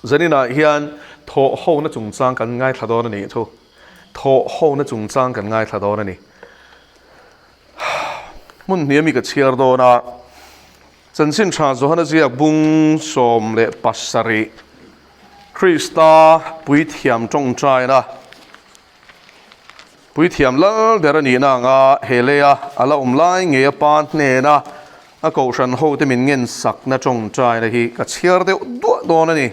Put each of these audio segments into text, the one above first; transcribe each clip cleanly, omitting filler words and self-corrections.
Zaninah hian thawh hona chungchang kan ngaithla dawn a nih chu. Thawh hona chungchang kan ngaithla dawn a ni. Hmun hnih ami ka chhiar dawn a, Chanchin Tha Johana ziak bung 17 Krista puithiam tawngtaina Puithiam lal ber a nihna anga he leia a la awm lai ngei a pa hnena a kohhran hote min ngen sakna tawngtaina hi ka chhiar deuh duah dawn a ni.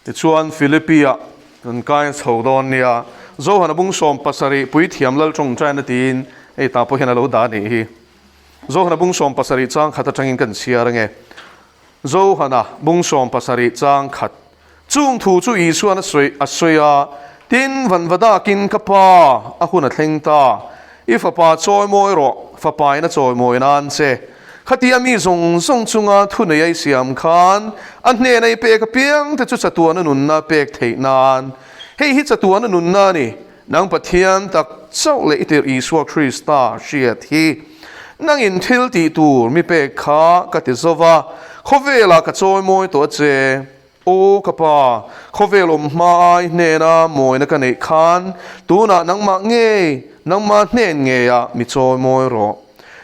Tichuan Philippi-ah kan kai chho dawn nia, Johana bung 70 puithiam lal tawngtaina tiin hei tah pawh hian a lo dah a nih hi. Johana bung 70 chang khat atangin kan chhiar ange. Johana bung 70 chang khat. Chung thu chu Isuan a sawi a sawi a, Tin, vanva dakin ka Pa, a hun a thleng ta. I fapa chawimawi rawh, fapain a chawimawi nan che. Khatia mi zawng zawng chunga thunei a i siam khan, a hnena i pek apiang te chu chatuana nunna pek theih nan. Hei hi chatuana nunna a ni, nang Pathian tak chauh leh i tirh Isua Krista hriat hi. Nangin thil tih tur mi pek kha ka ti zo va, khawvelah ka chawimawi tawh a che. Aw ka pa, khawvel awm hma ai hnena mawina ka neih khan tunah nangmah ngei, nangmah hnen ngeiah mi chawimawi rawh.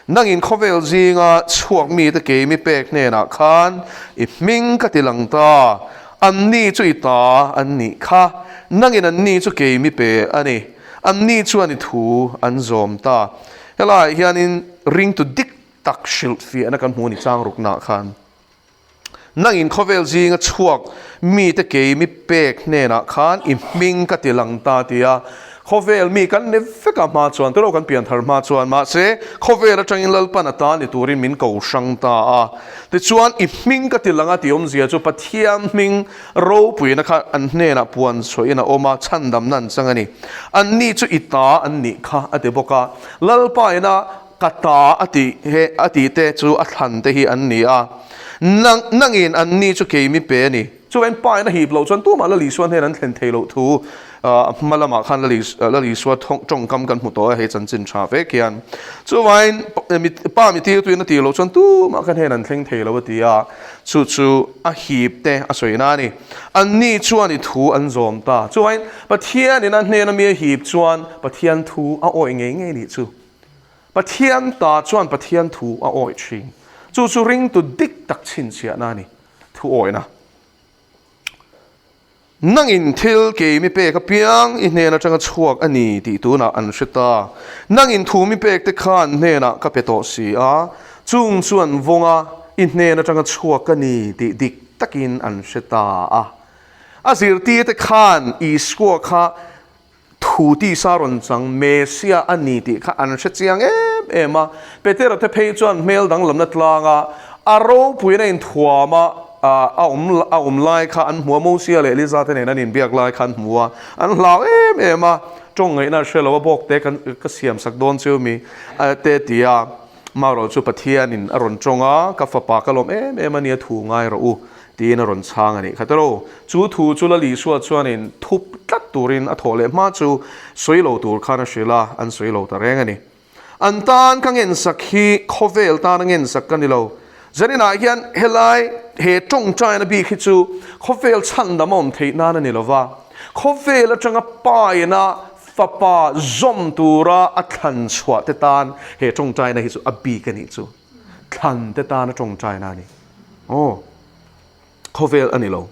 Nangin khawvel zinga chhuak mite kei mi pek hnenah khan i hming ka ti lang ta, anni chu i ta an nih kha, nangin anni chu kei mi pe a ni, anni chuan i thu an zawm ta. Helaiah hianin ringtu dik tak hrilhfiahna kan hmu a ni chang ruknaah khan. Nangin khawvel zinga chhuak mite kei mi pek hnenah khan i hming ka ti lang ta ti a, khawvel mi kan ni vek a hma chuan, tilo kan pianthar hma chuan, mahse khawvel atangin Lalpan a ta ni turin min ko hrang ta a. Tichuan i hming ka ti lang a tih awmzia chu Pathian hming ropuina kha an hnenah puan chhuahin a awm a, chhandamna an chang a ni. Anni chu i ta an nih kha a ti bawk a, Lalpa ina Ka ta a tih he a tih te chu a thlan te hi an ni a, nang nangin an ni chu kei mi pe a ni. Chuan pa in a hip loh chuan tumah Lal Isua hnen an thlen thei loh thu hma lamah khan Lal Isua tawngkam kan hmu tawh a hei chanchin tha vek hian. Chuvain pa mi tirtuin a tih loh chuan tumah ka hnen an thleng thei lo a ti a, chu chu a hip te a sawi na a ni. An ni chuan i thu an zawm ta. Chuvain Pathianin a hnena mi a hip chuan Pathian thu a awih ngei ngei nih chu. Pathian ta chuan Pathian thu a awih thin. Chu chu ringtu dik tak chhinchhiahna a ni, thu awihna. Nangin thil kei mi pek apiang i hnen atanga chhuak a ni tih tunah an hre ta. Nangin thu mi pek te khan hnenah ka pe tawh si a, chung chu an vawng a, i hnen atanga chhuak ka ni tih dik takin an hre ta a. A zirtirte khan Isua kha Thu tisa rawn chang Mesia a ni tih kha an hre chiang em em a. Petera te phei chuan hmel danglamna tlanga a ropuiin a inthuam a, a awm a awm lai kha an hmu a, Mosia leh Eliza te nen an inbiak lai kha an hmu a, an hlau em em a, tawng ngaihna a hre lo a, bawk te kan ka siam sak dawn cheu mi te ti a, marawh chu Pathianin a rawn tawng a, ka fapa ka lawm em em a nia thu ngai rawh u. Tiin a rawn chhang a nih kha tawh. Chu thu chu Lal Isua chuanin thup tlat turin a thawh leh hma chu sawi lo tur khan a hrilh a, an sawi lo ta reng a ni. An tan ka ngensak hi khawvel tana ngensak ka ni lo. Zaninah hian helai he tawngtaina bik hi chu khawvel chhandam a awm theih nan a ni lo va, khawvel atanga paina fapa zawm tura a thlan chhuah te tan he tawngtaina hi chu a bik a nih chu. Thlan te tana tawngtaina a ni. Aw, khawvel a ni lo.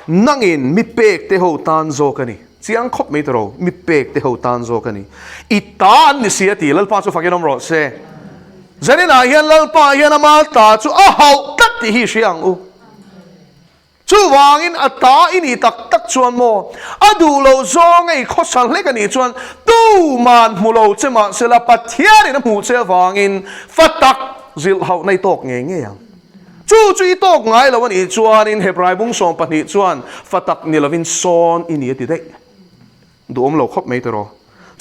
Nangin mi pek te ho tan zawk a ni. Chiang khawp mai tawh mi pek te ho tan zawk a ni. I ta an ni si a ti, Lalpa chu fakin awm rawh se. Zaninah hian Lalpa hian ama ta chu a hauh tlat tih hi hria ang u. Chuvangin a ta i nih tak tak chuan maw, a duh lo zawng a i khawsa hlek a nih chuan tuman hmu lo che mahsela Pathianin a hmuh che avangin fa tak zilh hauhna i tawk ngei ngei ang. Chu chu i tawk ngai lo a nih chuanin Hebrai bung 12 chuan fa tak ni lovin sawn i ni a ti daih. Duhawm lo khawp mai tiraw.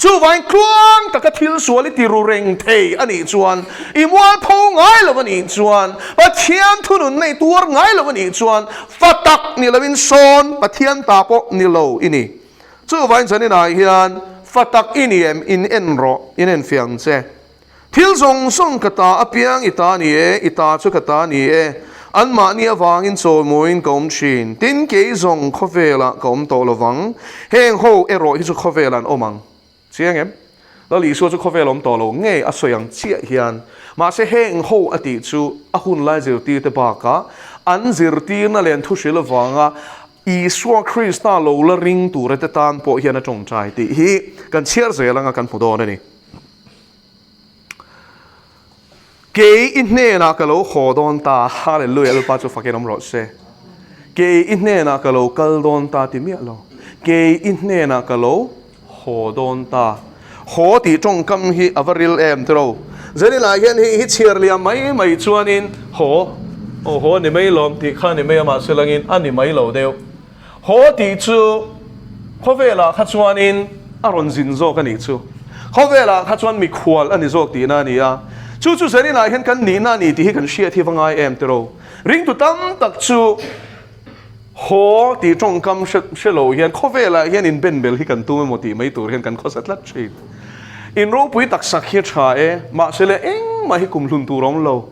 Chuvangin tluang taka thil sual i ti ru reng thei a nih chuan, i mualpho ngai lo a nih chuan, Pathian thununna i tuar ngai lo a nih chuan, fa tak ni loin sawn Pathian ta pawh ni lo i ni. Chuvangin zaninah hian fa tak i ni em in en rawh, in en fiang che. Thil zawng zawng ka ta apiang i ta ni e, i ta chu ka ta ni e. Anmahni avangin chawimawiin ka awm thin. Tin, kei zawng khawvelah ka awm tawh lovang. Heng ho erawh hi chu khawvelah an awm ang. Chiang em? Lal Isua chu khawvel awm tawh lo ngei a sawi ang chiah hian. Mahse heng ho a tih chu a hun lai zirtirte bakah an zirtirna leh an thuhril avanga Isua Krista lo la ring tura te tan pawh hian a tawngtai tih hi kan chhiar zel anga kan hmu dawn a ni. Kei i hnenah ka lo haw dawn ta, Hallelujah, Lalpa chu fakin awm rawh se. Kei i hnenah ka lo kal dawn ta ti miah lo. Kei i hnenah ka lo haw dawn ta. Haw tih tawngkam hi a va ril em tiro. Zeninah hian hei hi chhiar liam mai mai chuanin haw, aw haw a ni mai lawm tih kha a ni mai a, mahse langin a ni mai lo deuh. Haw tih chu khawvelah kha chuanin a rawn zin zawk a nih chu. Khawvelah kha chuan mikhual a ni zawk tihna a ni a. Chu chu Zaninah hian kan nihna a ni tih hi kan hriat hi va ngai em tiro. Ringtu tam tak chu haw tih tawngkam hre lo hian khawvelah hian inbenbel hi kan tum emaw tih mai tur hian kan khawsa tlat thin. In ropui taksak hi a tha e, mahse le engmah hi kumhlun tur a awm lo.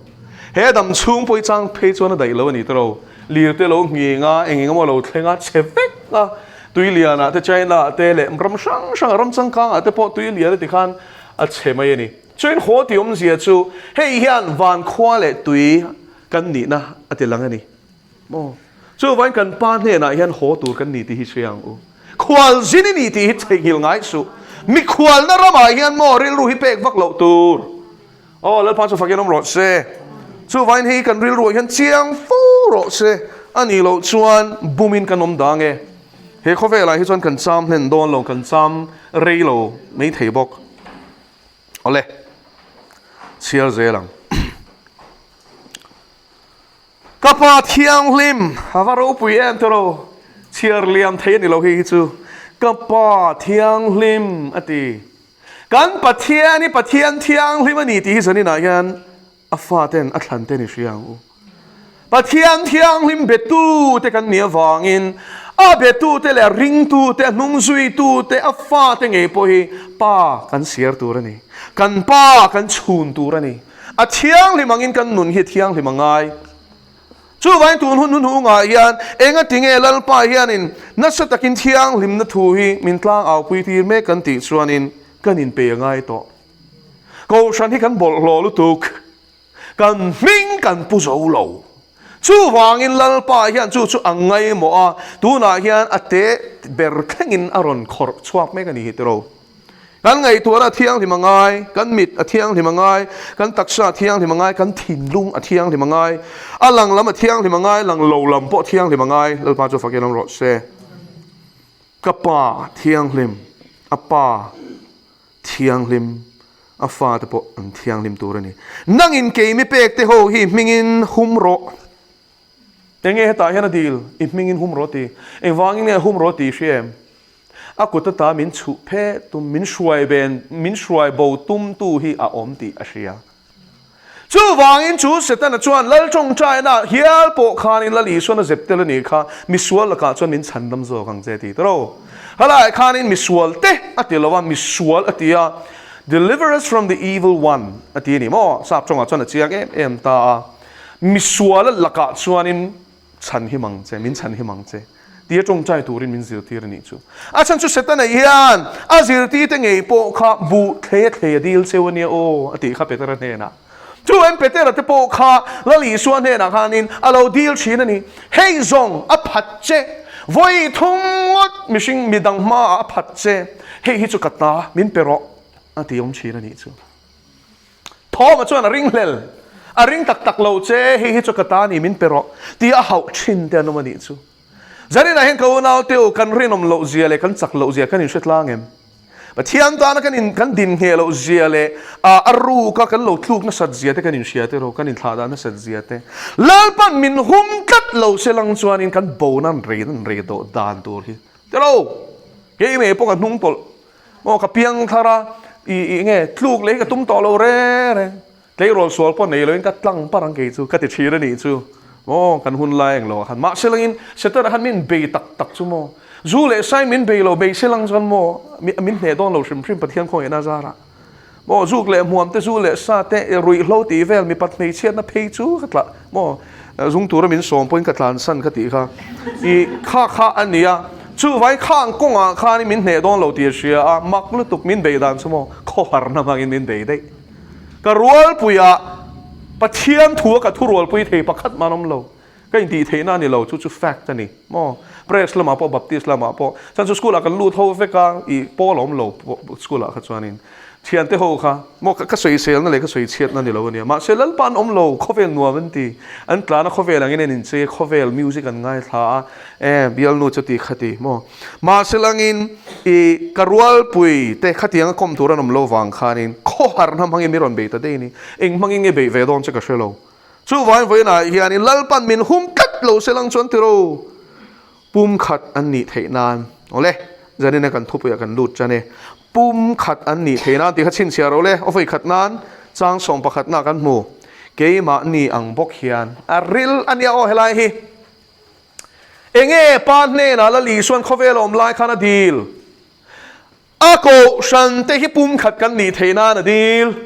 He dam chhung pawh i chang phei chuan a daih lo a ni tiro. Lir te lo nghing a, eng eng emaw lo thleng a, chhe vek a, tui lian ah te China ah te leh ram hrang hrang ah ram changkang ah te pawh tui lian a ti khan a chhe mai a ni. Chuan haw tih awmzia chu hei hian van khua leh tui kan nihna a ti lang a ni. Maw? Chuvain kan pa hnenah hian haw tur kan ni tih hi hria ang u. Khual zin i ni tih hi theihnghilh ngai suh. Mikhualna ramah hian maw rilru hi pek vak loh tur. Aw Lalpa chu fakin awm rawh se. Chuvain hei kan rilruah hian chiang fo rawh se. A nih loh chuan bumin kan awm dang e. He khawvelah hi chuan kan cham hlen dawn lo, kan cham rei lo mai thei bawk. Awle, chhiar zel ang. Ka pa thianghlim, a va ropui em tawh chhiar liam thei a ni lo hei hi chu. Ka pa thianghlim a ti. Kan Pathian hi Pathian thianghlim a ni tih hi zaninah hian a faten a thlan te ni hria ang u. Pathian thianghlim betute kan nih avangin a betute leh a ringtute, a hnungzuitute, a fate ngei pawh hi Pa kan siar tur a ni. Kan Pa kan chhun tur a ni. A thianghlim angin kan nun hi a thianghlim a ngai. Chuvangin tun hun hnuhnungah hian engatinge Lalpa hianin nasa takin thianghlimna thu hi min tlang aupui tir mek kan tih chuanin kan inpe a ngai tawh. Kohhran hi kan bawlhhlawh lutuk, kan hming kan pu zo lo. Chuvangin Lalpa hian chu chu a ngaimawh a, tunah hian a te ber thlengin a rawn khawrh chhuak mek a ni hi tiraw. Kan ngaihtuahna a thianghlim a ngai, kan mit a thianghlim a ngai, kan taksa a thianghlim a ngai, kan thinlung a thianghlim a ngai, a lang lam a thianghlim a ngai, lang lo lam pawh a thianghlim a ngai, Lalpa chu fakin awm rawh se. Ka pa thianghlim, a pa thianghlim, a fate pawh an thianghlim tur a ni. Nangin keimi pek te ho hi hmingin hum rawh. Enge hetah hian a dil? I hmingin hum rawh ti. Engvangin nge hum rawh tih i hria em? A kut ata min chhuh phe tum, min hruai ben, min hruai bo tum tu hi a awm tih a hria. Chuvangin chu Setana chuan Lal tawngtaina hial pawh khanin Lal Isuan a zep tel a nih kha, misual lakah chuan min chhandam zawk ang che ti tawh. Helaiah khanin misual te a ti lo a, misual a ti a, Deliver us from the evil one a ti a ni maw? Sap tawngah chuan a chiang em em ta a. Misual lakah chuanin chhan him ang che, min chhan him ang che tia tawngtai turin min zirtir a nih chu. A chhan chu Setana hian a zirtirte ngei pawh kha buh thlei a thlei a dil cheu a nia aw a tih kha Petera hnenah. Chu em Petera te pawh kha Lal Isua hnenah khanin a lo dil thin a ni. Hei zawng a phat che, vawi thum ngawt mihring midang hmaah a phat che, hei hi chu ka ta, min pe rawh a ti awm thin a nih chu. Thawma chuan a ring hlel, a ring tak tak lo che, hei hi chu ka ta ni min pe rawh tia a hauh thin te an awm a nih chu. Zaninah hian ka unau te u kan rinawm loh zia leh kan chak loh zia kan inhre tlang em? Pathian tana kan in kan din ngheh loh zia leh a a ruka kan lo tluk nasat zia te kan inhria te rawh, kan inthlah dah nasat zia te. Lalpan min hum tlat lo se lang chuanin kan bo nan rei nan rei tawh dan tur hi. Tilo! Keimah pawh ka hnung tawlh Aw ka piang thar a, i i nge tluk leh hi ka tum tawh lo reng reng. Tleirawl sual pawh nei loin ka tlang par ang kei chu ka ti thin a nih chu. Aw kan hun lai eng lo ah khan mahse langin Setana khan min bei tak tak chu maw. Zu leh sai min bei lo bei se lang chuan maw min hneh dawn lo hrim hrim Pathian khawngaihna zarah. Maw zuk leh hmuam te zu leh sa te ruihhlo tih vel mipat hmeichhiatna phei chu ka tlah maw. Zung tura min sawm pawhin ka tlansan ka tih kha. I kha kha a nia. Chuvai khang kawngah khanin min hneh dawn lo tih a hria a, mak lutuk min bei dan chu maw khawharna hmangin min bei daih. Ka rualpuiah Pathian thu a ka thurualpui thei pakhat mah an awm lo. Ka intih theihna a ni lo, chu chu fact a ni maw. Press lamah pawh Baptist lamah pawh chuan chu school ah kan lut ho vek a, i pawl a awm lo school ah kha chuanin thiante ho kha maw ka sawiselna leh ka sawichhiatna a ni lo a nia. Mahse Lalpa an awm lo, khawvel nuam an ti. An tlana khawvel angin an inchei a, khawvel music an ngaithla a, e bialnu chu ti kha ti maw. Mahse langin i ka rualpui te khatianga kawm tur an awm lo vang khanin khawharna hmangin mi rawn bei ta daih a ni. Eng hmangin nge beih ve dawn che ka hre lo. Chuvangin vawiinah hianin Lalpan min hum tlat lo se lang chuan tiro pum khat an nih theih nan awle zanina kan thupuiah kan lut tan e. Pum khat an nih theih nan tih kha chhinchhiah ro le aw vawi khat nan chang sawm pakhatna kan hmu keimahni ang bawk hian a ril a nia aw helai hi. Enge pa hnenah Lal Isuan khawvel a awm lai khan a dil? A kohhran te hi pum khat kan nih theih nan a dil.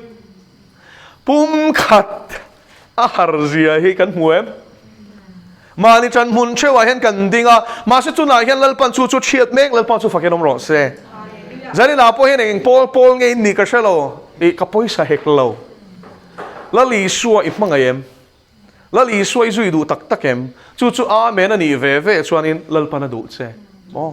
Pum khat a har zia hi kan hmu em? Mahni ṭan hmun ṭheuhah hian kan ding a, mahse chunah hian Lalpan chu chu ṭhiat mek Lalpa chu fakin awm rawh se. Zaninah pawh hian eng pawl pawl nge in nih ka hre lo, ih ka pawisa hek lo. Lal Isua i hmangaih em? Lal Isua i zui duh tak tak em? Chu chu Amen a nih ve ve chuanin Lalpan a duh che maw?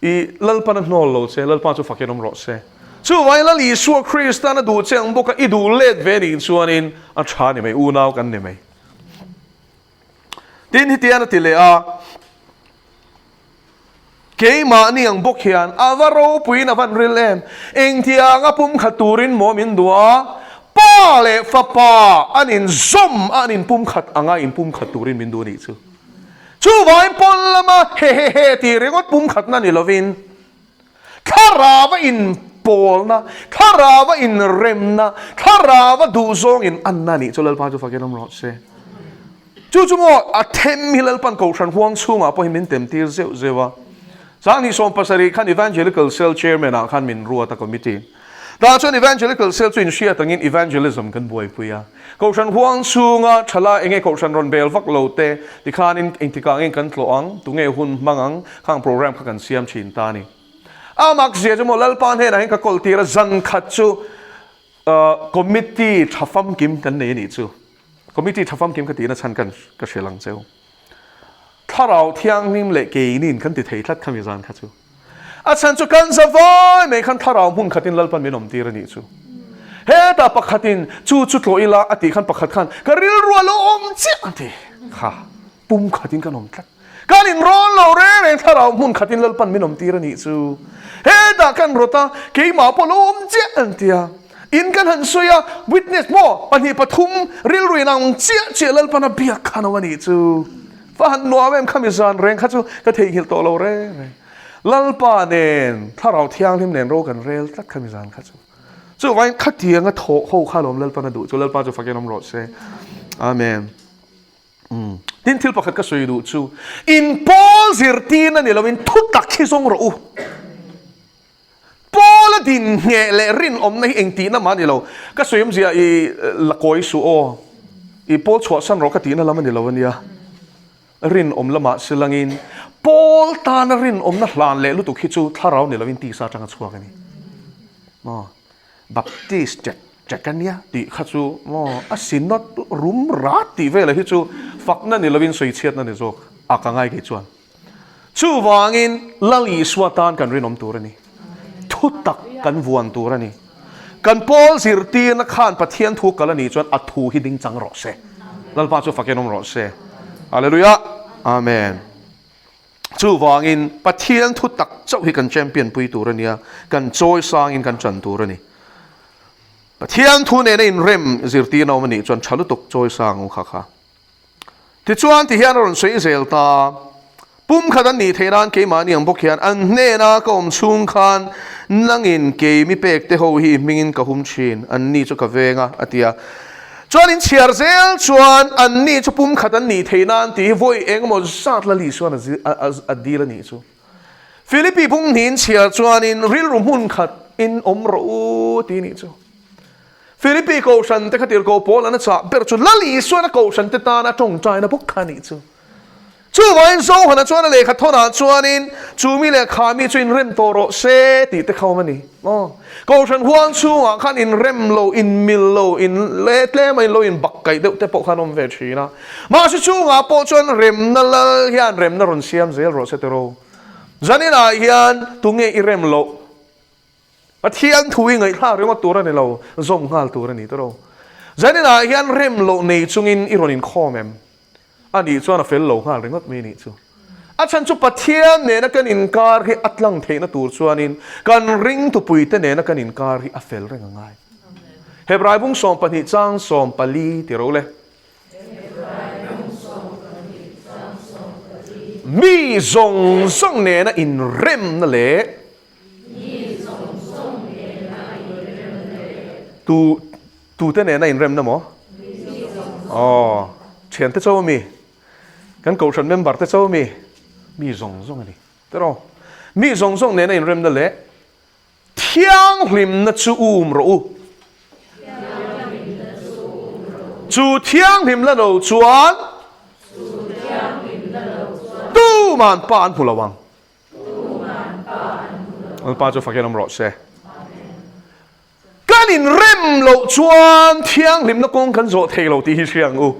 I Lalpan a hnawl lo che, Lalpa chu fakin awm rawh se. Chuvangin Lal Isua Kristan a duh che ang bawka i duh let ve nih chuanin a tha ni mai, unau kan ni mai. Tin hetian a ti leh a, Keimahni ang bawk hian a va ropuiin a van ril em? Engtianga pumkhat turin maw min duh a? Pa leh Fapa an inzawm a, an inpumkhat anga inpumkhat turin min duh a nih chu. Chuvangin pawn lama hehehe tih ringawt pumkhatna ni lovin, thlarava inpawlna, thlarava inremna, thlarava duhzawng in anna nih chu Lalpa chu fakin awm rawh se. Chu chu maw a them hi Lalpan Kohhran huang chhungah pawhin min temtir zeuh zeuh a. Sanghnih 70 khan Evangelical Cell Chairman ah khan min ruat a committee. Tah chuan Evangelical Cell chu inhriat angin Evangelism kan buaipui a. Kohhran huang chhunga thala enge Kohhran rawn bel vak lo te tikhanin engtikah nge kan tlawh ang, tunge hun hmang ang, khang program kha kan siam thin ta a ni. A mak zia chu maw Lalpa hnenah hian ka kawl tir a, zan khat chu Committee tha famkim kan nei a nih chu. Committee tha famkim ka tihna chhan kan ka hrilh ang cheu. Thlarau Thianghlim leh keinin kan ti thei tlat khami zan kha chu. A chhan chu kan za vai mai khan thlarau hmun khatin Lalpan min awm tir a nih chu. Hetah pakhatin chu chu tlawh ila a tih khan pakhat khan ka rilru a lo awm chiah a ti kha pum khatin kan awm tlat. Kan inrawn lo reng reng thlarau hmun khatin Lalpan min awm tir a nih chu. Hetah kan rawt a, keimah pawh lo awm chiah an ti a. In kan han sawi a, witness maw pahnih pathum rilru inang chiah chiah Lalpan a biak khan awm a nih chu. Va han nuam em khami zan reng kha chu ka theihnghilh tawh lo reng reng. Lalpa nen Thlarau Thianghlim nen ro kan rel tlat khami zan kha chu. Chuvangin khatianga thawh ho kha lawm Lalpan a duh chu Lalpa chu fakin awm rawh se. Amen. Tin thil pakhat ka sawi duh chu in pawl zirtirna ni loin thu tak hi zawng rawh u. Paula din ngheh leh rinawmna hi engtihna mah a ni lo. Ka sawi awmzia i la kawi suh aw. I Paul chhuahsan rawh ka tihna lam a ni lo a nia. Rinawm lamah silangin Paul tana rinawmna hlan leh lutuk hi chu thlarau ni lovin tisa atanga chhuak a ni. Maw? Baptist ṭek ṭek a nia tih kha chu maw a synod rum rat tih velah hi chu fakna ni lovin sawichhiatna ni zawk a ka ngai kei chuan. Chuvangin Lal Isua tan kan rinawm tur a ni. Thutak kan vuan tur a ni. Kan Paul zirtirna khan Pathian thu kal a nih chuan a thu hi ding chang rawh se. Lalpa chu fakin awm rawh se. Hallelujah. Amen. Chuvangin Pathian thu tak chauh hi kan champion pui tur a nia, kan chawi sangin kan chan tur a ni. Pathian thu nena inrem zirtirna awm a nih chuan tha lutuk chawi sang u kha kha. Tichuan ti hian a rawn sawi zel ta, Pum khat an nih theih nan keimahni ang bawk hian an hnena ka awm chhung khan nangin kei mi pek te ho hi i hmingin ka hum thin, anni chu ka veng a, a ti a. Chuan in chhiar zel chuan anni chu pum khat an nih theih nan tih hi vawi eng emaw zat la Lisuan a dil a nih chu. Philippi bung hnih in chhiar chuanin rilru hmun khat in awm rawh u tih a nih chu. Philippi kohhran te kha tirhkoh pawl an a chah ber chu Lal Isuan a kohhran te tana tawngtaina bawk kha a nih chu. Chuvangin Zohana chuan a lehkha thawnah chuanin chu mi leh kha mi chu inrem tawh rawh se tih te kha awm a ni. Aw, kohhran huang chhungah khan inrem lo, inmil lo, in leh tlema in lo inbak kaih deuh te pawh khan awm ve thin a. Mahse chungah pawh chuan remna lal hian remna rawn siam zel rawh se tiraw. Zaninah hian tunge i rem loh? Pathian thu i ngaihthlak ringawt tur a ni lo, zawm nghal tur a ni tiraw. Zaninah hian rem loh nei chungin i rawn inkhawm em? A nih chuan a fel lo nghal ringawt mai a nih chu. A chhan chu Pathian nena kan inkar hi a tlang theihna tur chuanin kan ringtupuite nena kan inkar hi a fel reng a ngai. Hebrai bung 12 chang 14 ti ro le. Mi zawng zawng nena inremna leh Tu Tute nena inremna maw? Aw, thiante cho ami? Kan kohhran member te cho ami? Mi zawng zawng a ni. Tiraw? Mi zawng zawng nena inremna leh thianghlimna chu um rawh u. Chu thianghlimna lo chuan tuman pa an hmu lo ang. Lalpa chu fakin awm rawh se. Kan inrem loh chuan thianghlimna kawng kan zawh thei lo tih hi hria ang u.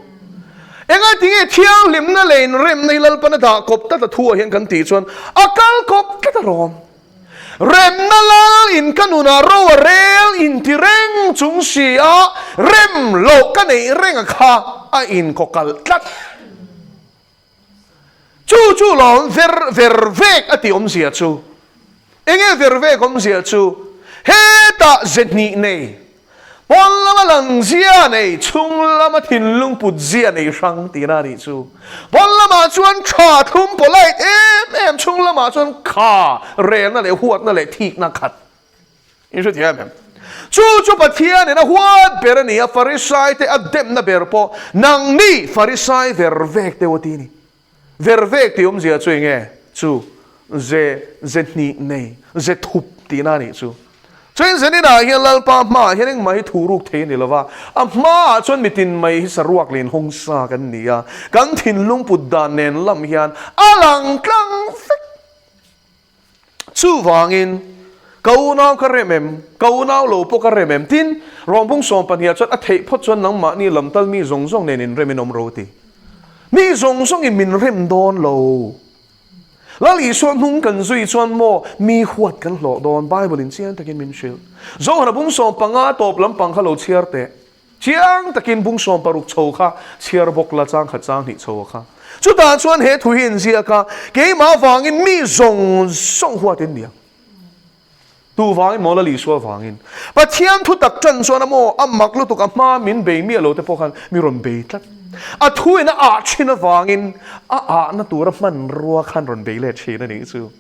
Enga tinge thianghlimna leh inremna hi Lalpan a dah kawp tlat a thu ah hian kan tih chuan a kal kawp tlat a rawm. Remna lal in ka nunah ro a rel inti reng chung si a rem loh ka neih reng a kha a inkaw kalh tlat. Chu chu lawm ver ver vek a tih awmzia chu. Enge ver vek awmzia chu? Hetah ze hnih nei, pawn lama lang zia nei, chhung lama thinlung put zia nei hrang tihna a nih chu. Pawn lamah chuan tha thlum polite em em, chhung lamah chuan kha relna leh huatna leh thikna khat. In hrethiam em? Chu chu Pathianin a huat ber a ni a, Farisai te a demna ber pawh nangni Farisai ver vek deuh a ti ni. Ver vek tih awmzia chu enge? Chu ze ze hnih nei, ze thup tihna a nih chu. Chuan Zeninah hian Lalpa hmaah hian engmah hi thu ruk thei a ni lova, a hmaah chuan mitin mai hi saruak leh inhawng sa kan ni a, kan thinlung put dan nen lam hian a lang tlang vek. Chuvangin, ka unau ka rem em? Ka unau lo pawh ka rem em? Tin, Rawmbung 12 ah chuan a theih phawt chuan nangmahni lamtal mi zawng zawng nen inrem in awm ro ti. Mi zawng zawngin min rem dawn lo. Lal Isua hnung kan zui chuan maw mi huat kan hlawh dawn? Bible in chiang takin min hrilh. Zohana bung 15 tawp lampang kha lo chhiar teh. Chiang takin bung 60 chho kha chhiar bawk la chang khat chang hnih chho kha. Chutah chuan he thu hi in ziak a, keimah vangin mi zawng zawng huat in niang. Tu vangin maw Lal Isua vangin. Pathian thu tak tan chuan a maw a mak lutuk a hma min bei miah lo te pawh khan mi rawn bei tlat. A thu in a ah thin avangin a ahna tura hmanrua khan rawn bei leh thin a nih chu.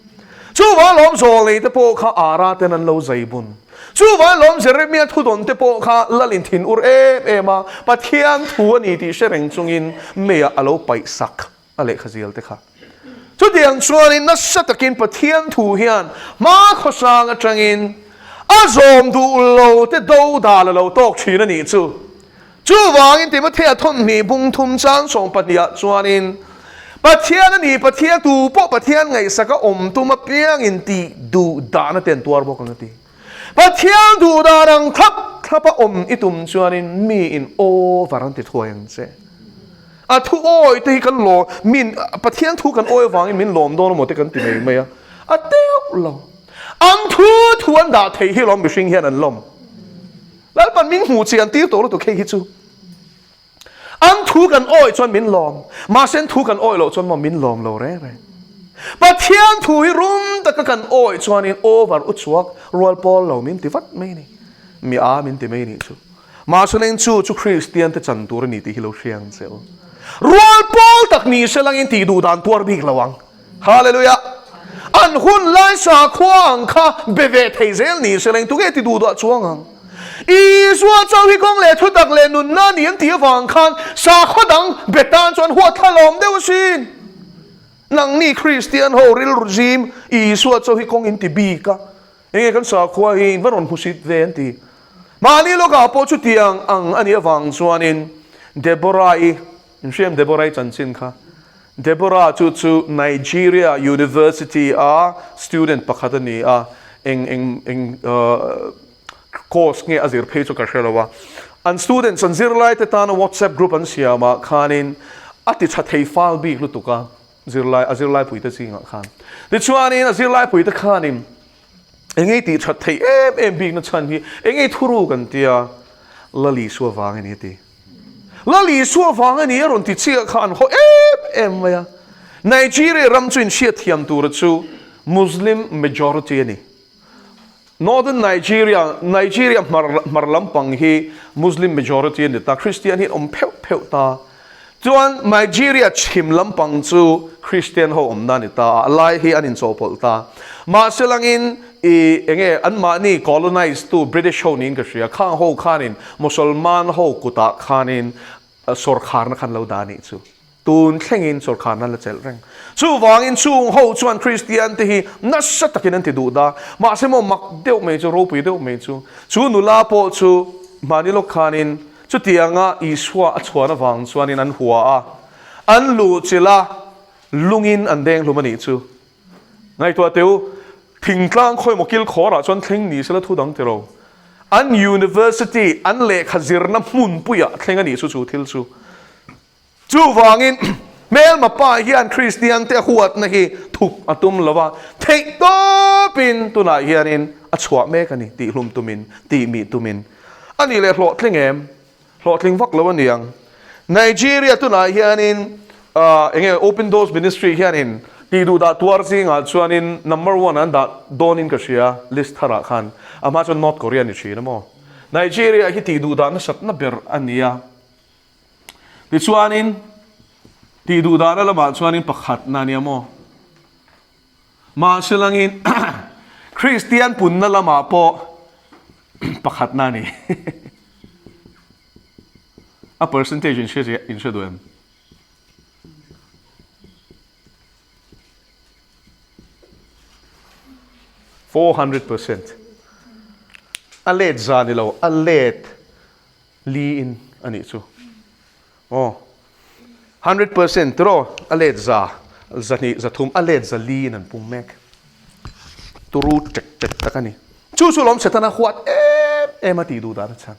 Chuvang lawm zawlei te pawh kha ara ten an lo zai bun. Chuvang lawm Jeremia thudawn te pawh kha lal in thin ur em em a, Pathian thu a ni tih hre reng chungin meiah a lo paih sak a lehkha zial te kha. Chutiang chuanin nasa takin Pathian thu hian hma khawsang atangin a zawm duh lo te do dal a lo tawk thin a nih chu. Chuvangin Timothea thawmhnih bung thum chang 12 ah chuanin, Pathian a ni, Pathian tu pawh Pathian ngaihsaka awm tum apiangin tih duh dahna te an tuar bawk ang a ti. Pathian duh dan ang thlap thlapa awm i tum chuanin mi in over an ti thuai ang che. A thu awi te hi kan lawm, min Pathian thu kan awi avangin min lawm dawn emaw te kan ti mai mai a, a teuh lo. An thu thu an dah theih hi lawm mihring hian an lawm. Lalpan min hmuh chian tir tawh lutuk hei hi chu. An thu kan awih chuan min lawm, mahse an thu kan awih loh chuan maw min lawm lo reng reng. Pathian thu hi rum taka kan awih chuanin over u chhuak rual pawl lo min ti vat mai a ni. Mi a min ti mai a nih chu. Mahse leng chu chu Kristian te chan tur a ni tih hi lo hria ang che u. Rual pawl tak ni se langin tih duh dan tuar bik lo ang. Hallelujah! An hun lai sakhua ang kha be ve thei zel ni se leng tunge ti duh duah chuang ang? Isua chauh hi kawng leh thutak leh nunna ni an tih avang khan sakhua dang be tan chuan huat thla lawm deuh asin. Nangni Kristian ho rilru zim Isua chauh hi kawng in ti bik a, enge kan sakhua hi in va rawn hmusit ve an ti. Mahni lawkah pawh chutiang ang a nih avang chuanin Deborah-i, in hriam Deborah-i chanchin kha? Deborah chu chu Nigeria University-a student pakhat a ni a, eng eng eng course nge a zir phei chu ka hre lo a. An students an zirlaite tana WhatsApp group an siamah khanin a ti tha thei fal bik lutuk a, zirlai a zirlaipuite zingah khan. Tichuanin a zirlaipuite khanin Eng ei tih that theih em em bikna chhan hi eng ei thuru kan tia Lal Isua vang a ni a ti. Lal Isua vang a ni a rawn ti chiah kha an haw em em mai a. Nigeria ram chu inhriat thiam tura chu Muslim majority a ni. Northern Nigeria, Nigeria hmar hmar lampang hi Muslim majority a ni ta, Christian hi an awm pheuh pheuh ta. Chuan Nigeria chhim lampang chu Christian ho awmna a ni ta a, a lai hi an inchawhpawlh ta. Mahse langin i enge anmahni colonize tu British ho niin ka hria, khang ho khanin Mosolman ho kutah khanin sawrkharna khan lo dah a nih chu. Tun thlengin sawrkharna la chelh reng. Chuvangin chung ho chuan Christian te hi nasa takin an ti duh da. Mahse maw mak deuh mai chu, ropui deuh mai chu, chu nula pawh chu mahni lawk khanin Chutianga Isua a chhuan avang chuanin an hua a, an luhchilh a, lungin an deng hlum a nih chu. Ngaihtuah teh u, thingtlang khawimaw kilkhawrah chuan thleng ni sela thu dang ti ro. An university, an lehkha zirna hmunpuiah thleng a nih chu chu thil chu. Chuvangin, hmelma pa hian Kristiante a huatna hi thup a tum lo a, theih tawpin tunah hianin a chhuah mek a ni tih hlum tumin, tih mih tumin. A nih leh hlawhtling em? Hlawhtling vak lo a ni ang. Nigeria tunah hianin eng nge Open Doors Ministry hianin tih duh dah tuar zingah chuanin number one an dah dawnin ka hria list tharah khan. A hma chuan North Korea a ni thin a maw? Nigeria hi tih duh dah nasatna ber a ni a. Tichuanin, tih duh dahna lamah chuanin pakhatna a nia maw? Mahse langin Kristian punna lamah pawh pakhatna a ni. A percentage in hre in hre duh em? 400%. A let za ni lo, a let Li in a nih chu. Aw. 100% tiraw a let za, 200, 300 a let za li in an pung mek. Turu tek tek tak a ni. Chu chu lawm Setana huat em em a tih duh dan a chhan.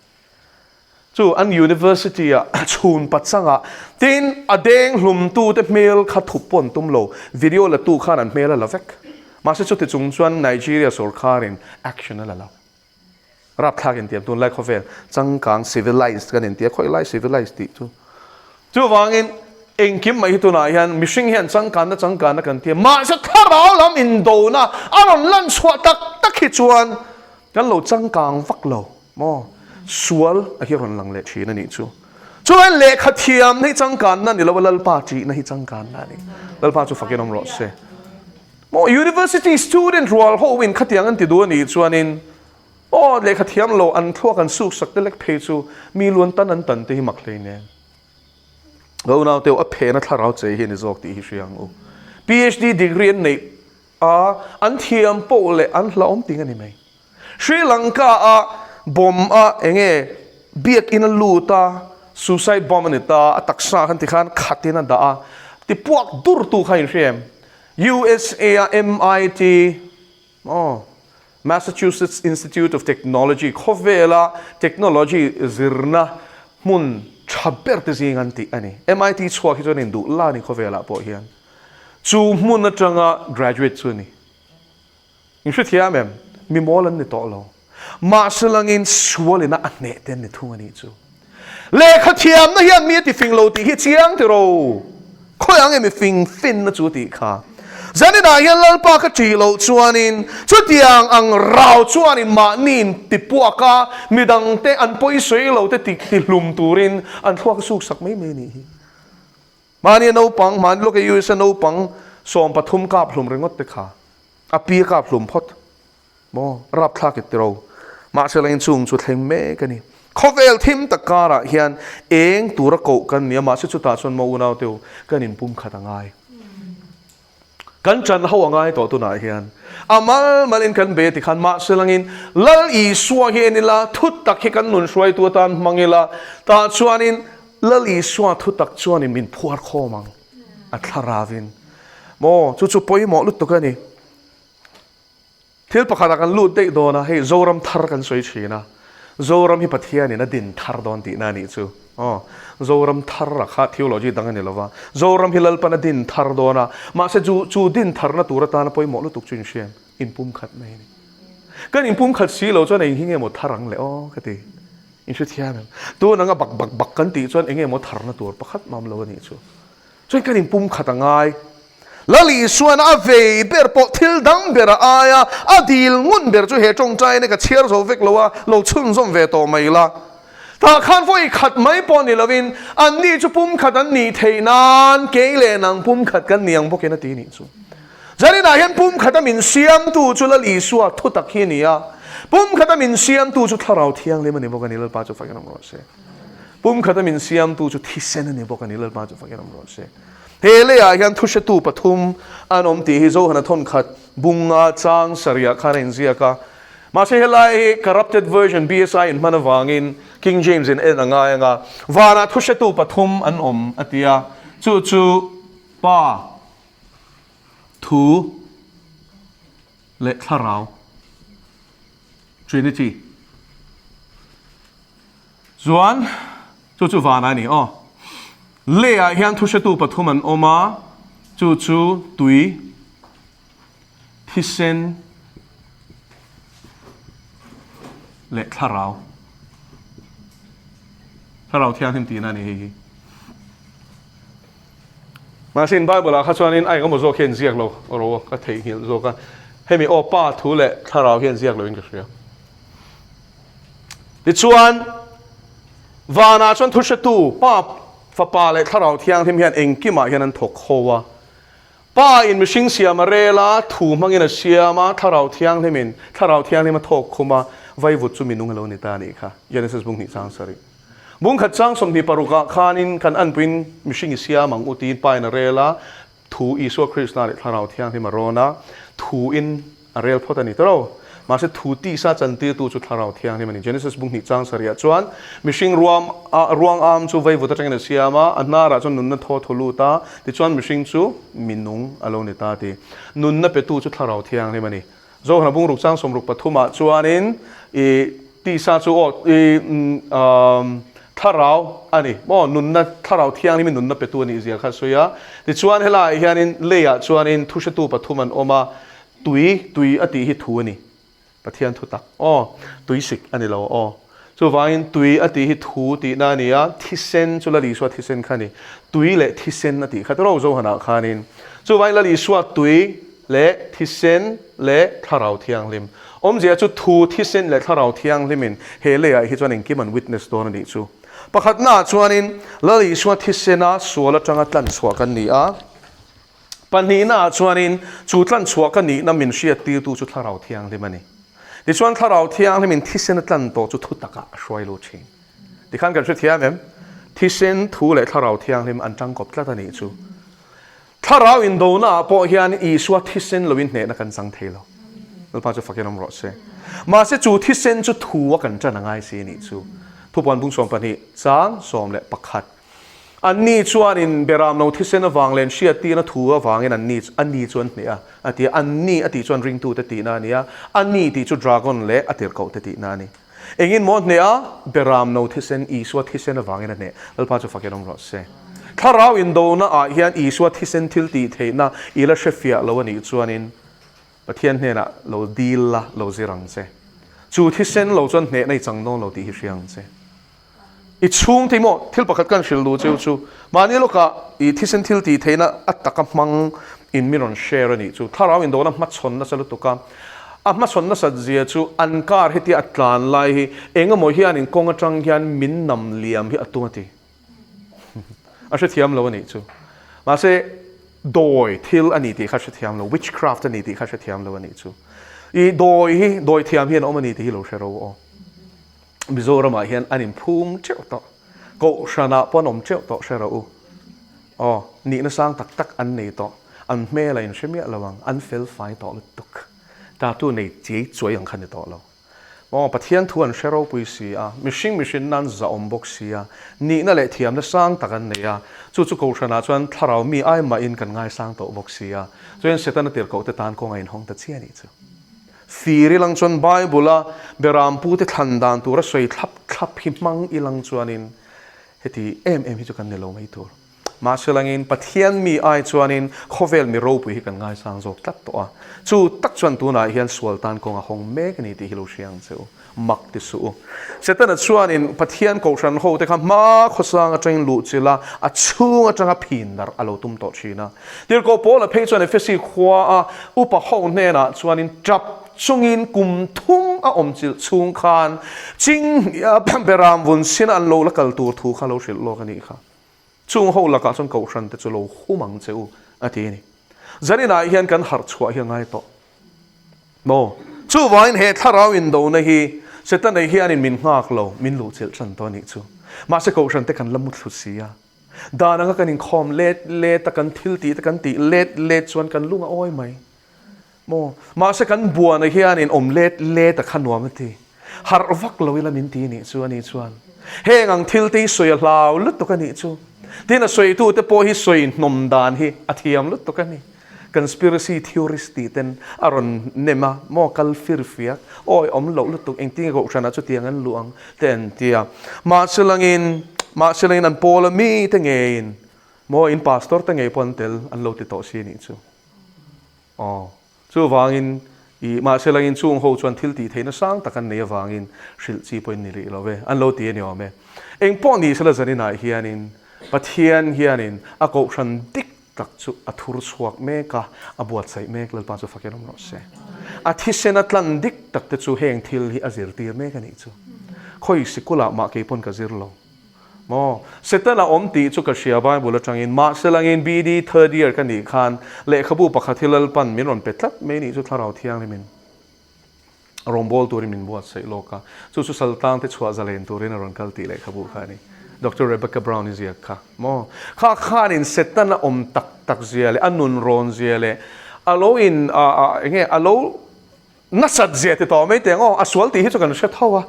Chu an university ah chhun pachangah tin a deng hlum tu te hmel kha thup pawh an tum lo. Video la tu khan an hmel a la vek. Mahse chuti chung chuan Nigeria sorkharin action a la lo. Rapthlak intiam tunlai khawvel changkang civilized kan intia khawi lai civilized tih chu. Chuvangin engkim mai hi tunah hian mihring hian changkanna changkanna kan tia mahse thlarau lam indona a rawn lan chhuah tak tak hi chuan kan lo changkang vak lo maw sual a hi rawn lang leh thin a nih chu. Chuan lehkha thiamna hi changkanna ni lo a Lalpa ṭihna hi changkanna a ni. Lalpa chu fakin awm rawh se. Maw university student rual ho in khatiang an ti duh a nih chuanin aw lehkha thiam lo an thluak an suk sak te lek phei chu mi luan tan an tan te hi mak hlei nen. Ka unau teu a phena thlarau che hi a ni zawk tih hi hria ang u. PhD degree an neih a an thiam poh leh an hlauhawm ting a ni mai. Sri Lanka a bomb a enge biakin a lut a suicide bomb a ni ta a taksa khan tikhan khatin a dah a tipuak dur tu kha inhria em? USA a MIT, aw, Massachusetts Institute of Technology, khawvela technology zirna hmun tha ber te zing an tih a ni. MIT chhuak hi chuan induh la a ni khawvelah pawh hian. Chu hmun atanga graduate chu a ni. In hrethiam em? Mi mawl an ni tawh lo. Mahse langin sualina a hneh te an ni thung a nih chu. Lehkha thiamna hian mi a ti fing lo tih hi chiang ti ro. Khawi ang nge mi fing finna chu tih kha. Zaninah hian Lalpa ka ṭih loh chuanin chutiang ang rau chuanin mahni in ti puak a, midangte an pawisawi lo te ti ti hlum turin an thluak a suksak mai mai a nih hi. Mahni a naupang, mahni lawk e USA naupang 13 kap hlum ringawt te kha a pi a kap hlum phawt. Maw? Rapthlak i tiro. Mahse la inchhung chu thleng mek a ni. Khawvel thim tak karah hian eng tura koh kan ni a, mahse chutah chuan maw unau teu kan inpum khat a ngai. Kan ṭan ho a ngai tawh tunah hian. A mal malin kan bei a ti khan mahse langin Lal Isua hi en ila, thutak hi kan nun hruaitu atan hmang ila, tah chuanin Lal Isua thutak chuanin min phuar khawm ang a thlaravin. Maw, chu chu pawimawh lutuk a ni. Thil pakhatah kan lut daih dawn a, hei Zoram thar kan sawi thin a, Zoram hi Pathianin a din thar dawn tihna a nih chu. Aw, Zoram thar a kha theology dang a ni lova, Zoram hi Lalpan a din thar dawn a, mahse chu chu din tharna tur atana pawimawh lutuk chu inhriam, inpumkhat mai a ni. Kan inpumkhat si lo chuan eng hi nge maw thar ang le aw ka ti. Inhrethiam em? Tun anga bak bak bak kan tih chuan eng nge maw tharna tur pakhat mam lo a nih chu. Chuan kan inpumkhat a ngai. Lal Isuan a vei ber pawh thil dang ber a ai a, a dil ngun ber chu he tawngtaina ka chhiar zo vek lo a, lo chhunzawm ve tawh mai la. Tah khan vawi khat mai pawh ni lovin anni chu pumkhat an nih theih nan kei leh nang pumkhat kan ni ang bawkin a ti nih chu. Zaninah hian pumkhata min siamtu chu Lal Isua thutak hi a ni a, pumkhata min siamtu chu Thlarau Thianghlim a ni bawk a ni, Lalpa chu fakin awm rawh se. Pumkhata min siamtu chu thisen a ni bawk a ni, Lalpa chu fakin awm rawh se. He leiah hian thuhretu pathum an awm tih hi Johana thawnkhat bunga chang sarihah khan a inziak a. Mahse helai hi corrupted version BSI in hman avangin King James in en a ngai ang a, vanah thuhretu pathum an awm a ti a, chu chu Pa, Thu leh Thlarau, Trinity. Chuan chu chu vanah a ni aw. Leiah hian thuhretu pathum an awm a, chu chu tui, thisen leh thlarau. Thlarau thianghlim tihna a ni hei hi. Mahse in Bible ah kha chuanin a engemaw zawk hian ziak lo ro ka theihnghilh zawk a, hemi aw Pa thu leh thlarau hian ziak loin ka hria. Tichuan, vanah chuan thuhretu Pa, Fapa leh Thlarau Thianghlim hian engkimah hian an thawk ho a. Pa in mihring siam a rel a, thu hmangin a siam a, Thlarau Thianghlimin Thlarau Thianghlim a thawk khum a, vaivut chu minung a lo ni ta a nih kha. Genesis bung hnih chang sarih. Bung khat chang 20 parukah khanin kan anpuiin mihring i siam ang u tiin Pa in a rel a, Thu Isua Krista leh Thlarau Thianghlim a rawn a, thu in a rel phawt a ni tawh. Mahse thu tisa chantirtu chu Thlarau Thianghlim a ni. Genesis bung hnih chang sarihah chuan mihring ruam a ruang am chu vaivut atangin a siam a, a hnarah chuan nunna thaw thaw lut a, tichuan mihring chu minung a lo ni ta a ti. Nunna petu chu Thlarau Thianghlim a ni. Zohna bungruk chang 63 ah chuanin i tisa chu aw i thlarau a ni maw nunna thlarau thianghlimin nunna petu a nih zia kha a sawi a. Tichuan helaiah hianin leiah chuanin thuhretu pathum an awm a, tui tui a tih hi thu a ni. Pathian thu tak aw tui sik a ni lo aw. Chuvangin tui a tih hi thu tihna a ni a, thisen chu Lal Isua thisen kha a ni. Tui leh thisen a tih kha tawrh Zohanah khanin. Chuvangin Lal Isua tui leh thisen leh Thlarau Thianghlim. Awmzia chu thu, thisen leh Thlarau Thianghlimin he leiah hi chuan engkim an witness dawn a nih chu. Pakhatnaah chuanin Lal Isua thisena sual atanga tlanchhuah kan ni a. Pahnihnaah chuanin chu tlanchhuah ka nihna min hriattirtu chu Thlarau Thianghlim a ni. Tichuan Thlarau Thianghlimin thisen a tlan tawh chu thu takah a hruai lut thin. Tikhan kan hrethiam em? Thisen, thu leh Thlarau Thianghlim an tangkawp tlat a nih chu. Thlarau indonaah pawh hian Isua thisen loin hnehna kan chang thei lo. Lalpa chu fakin awm rawh se. Mahse chu thisen chu thu a kan ṭan a ngai si nih chu. Thupuan bung 12 chang 11. Anni chuanin Beramno thisen avang leh an hriattirna thu avangin anni ani chu an hneh a, a ti a. Anni a tih chuan ringtute tihna a ni a, ani tih chu dragon leh a tirhkohte tihna a ni. Engin maw a hneh a? Beramno thisen, Isua thisen avangin a hneh. Lalpa chu fakin awm rawh se. Thlarau indona ah hian Isua thisen thil tih theihna i la hrefiah lo a nih chuanin Pathian hnenah lo dil la, lo zir ang che. Chu thisen lo chuan hnehna i chang dawn lo tih hi hria ang che. I chhungte hi maw thil pakhat kan hrilh duh cheu chu mahni lawkah i thisen thil tih theihna a taka hmang in min rawn share a nih chu. Thlarau indawhna hmachhawn nasa lutuk a, a hmachhawn nasat zia chu an car hetia a tlan lai hi engemaw hianin kawng atang hian min nam liam hi a tum a ti. A hrethiam lo a nih chu. Mahse dawi thil a ni tih kha hrethiam lo, witchcraft a ni tih kha hrethiam lo a nih chu. I dawi hi dawi thiam hian a awm a ni tih hi lo hre ro aw. Mizoramah hian an inphum teuh tawh, Kohhranah pawh an awm teuh tawh hre rawh u. Aw, nihna sang tak tak an nei tawh. An hmel a inhre miah lo ang, an fel fai tawh lutuk. Tattoo nei chiai chuai ang kha ni tawh lo. Maw, Pathian thu an hre ropui si a, mihring mihrinna an zahawm bawk si a, nihna leh thiamna sang tak an nei a, chu chu Kohhranah chuan thlarau mi ai mahin kan ngaisang tawh bawk si a, chuan Setana tirhkohte tan kawng a inhawng ta chiah a nih chu. Fir ilang chuan Bible-a Berampute thlan dan tura sawi thlap thlap hi hmang ilang chuanin heti em em hi chu kan ni lo mai tur. Mahse langin Pathian mi ai chuanin khawvel mi ropui hi kan ngaisang zawk tlat tawh a. Chu tak chuan tunah hian sual tan kawng a hawng mek a ni tih hi lo hria ang che u. Mak ti suh u. Setana chuanin Pathian kohhran ho te kha hma khawsang atangin luh chilh a, a chhung atanga phin darh a lo tum tawh thin a. Tirhkoh Paula phei chuan Efesi khua a upa ho hnenah chuanin tap chungin kum thum a awm chilh chhung khan Chinghnia Beram vun sina an lo la kal tur thu kha lo hrilh lawk a nih kha. Chung ho lakah chuan kohhran te chu lo hum ang che u, a ti a ni. Zaninah hian kan harh chhuah hi a ngai tawh maw? Chuvangin he thlarau indona hi Setana hianin min nghak lo, min luhchilh tan tawh a nih chu. Mahse kohhran te kan la muthlu si a, dan anga kan inkhawm let let a, kan thil tih te kan tih let let chuan kan lung a awi mai maw? Mahse kan buana hianin awm let let a kha nuam a ti. Harh vak lo ila min ti nih chu ani chuan heng ang thil te hi sawi a hlau lutuk a nih chu. Tin a sawitu te pawh hi sawi hnawm dan hi a thiam lutuk a ni. Conspiracy theorist tih ten a rawn nem a, maw kal fir fiak, awi awm loh lutuk engtin nge kohhranah chutiang an luh ang te an ti a. Mahse langin, mahse langin an pawl a mi te ngeiin maw in pastor te ngei pawh an tel an lo ti tawh si nih chu. Aw. Chuvangin, i mahse langin chung ho chuan thil tih theihna sang tak an nei avangin hrilh chi pawhin ni rih lo ve, an lo ti a ni awm e. Eng pawh ni sela zaninah hianin Pathian hianin a kohhran dik tak chu a thur chhuak mek a, a buatsaih mek Lalpa chu fakin awm rawh se. A thisen a tlan dik tak te chu heng thil hi a zirtir mek a nih chu. Khawi sikulah mah kei pawn ka zir lo. Maw? Setana awm tih chu ka hria Bible atangin, mahse langin BD third year ka nih khan lehkhabu pakhat hi Lalpan min rawn pe tlat mai nih chu Thlarau Thianghlimin rawnbawl turin min buatsaih lawk a, chu chu saltang te chhuah zalen turin a rawn kal tih lehkhabu kha a ni. Doctor Rebecca Brown i ziak kha. Maw? Kha khanin Setana awm tak tak zia leh a nun rawn zia leh a lo in a a enge a lo Nasat zia ti tawh mai teng aw, a sual tih hi chu kan hre tho a,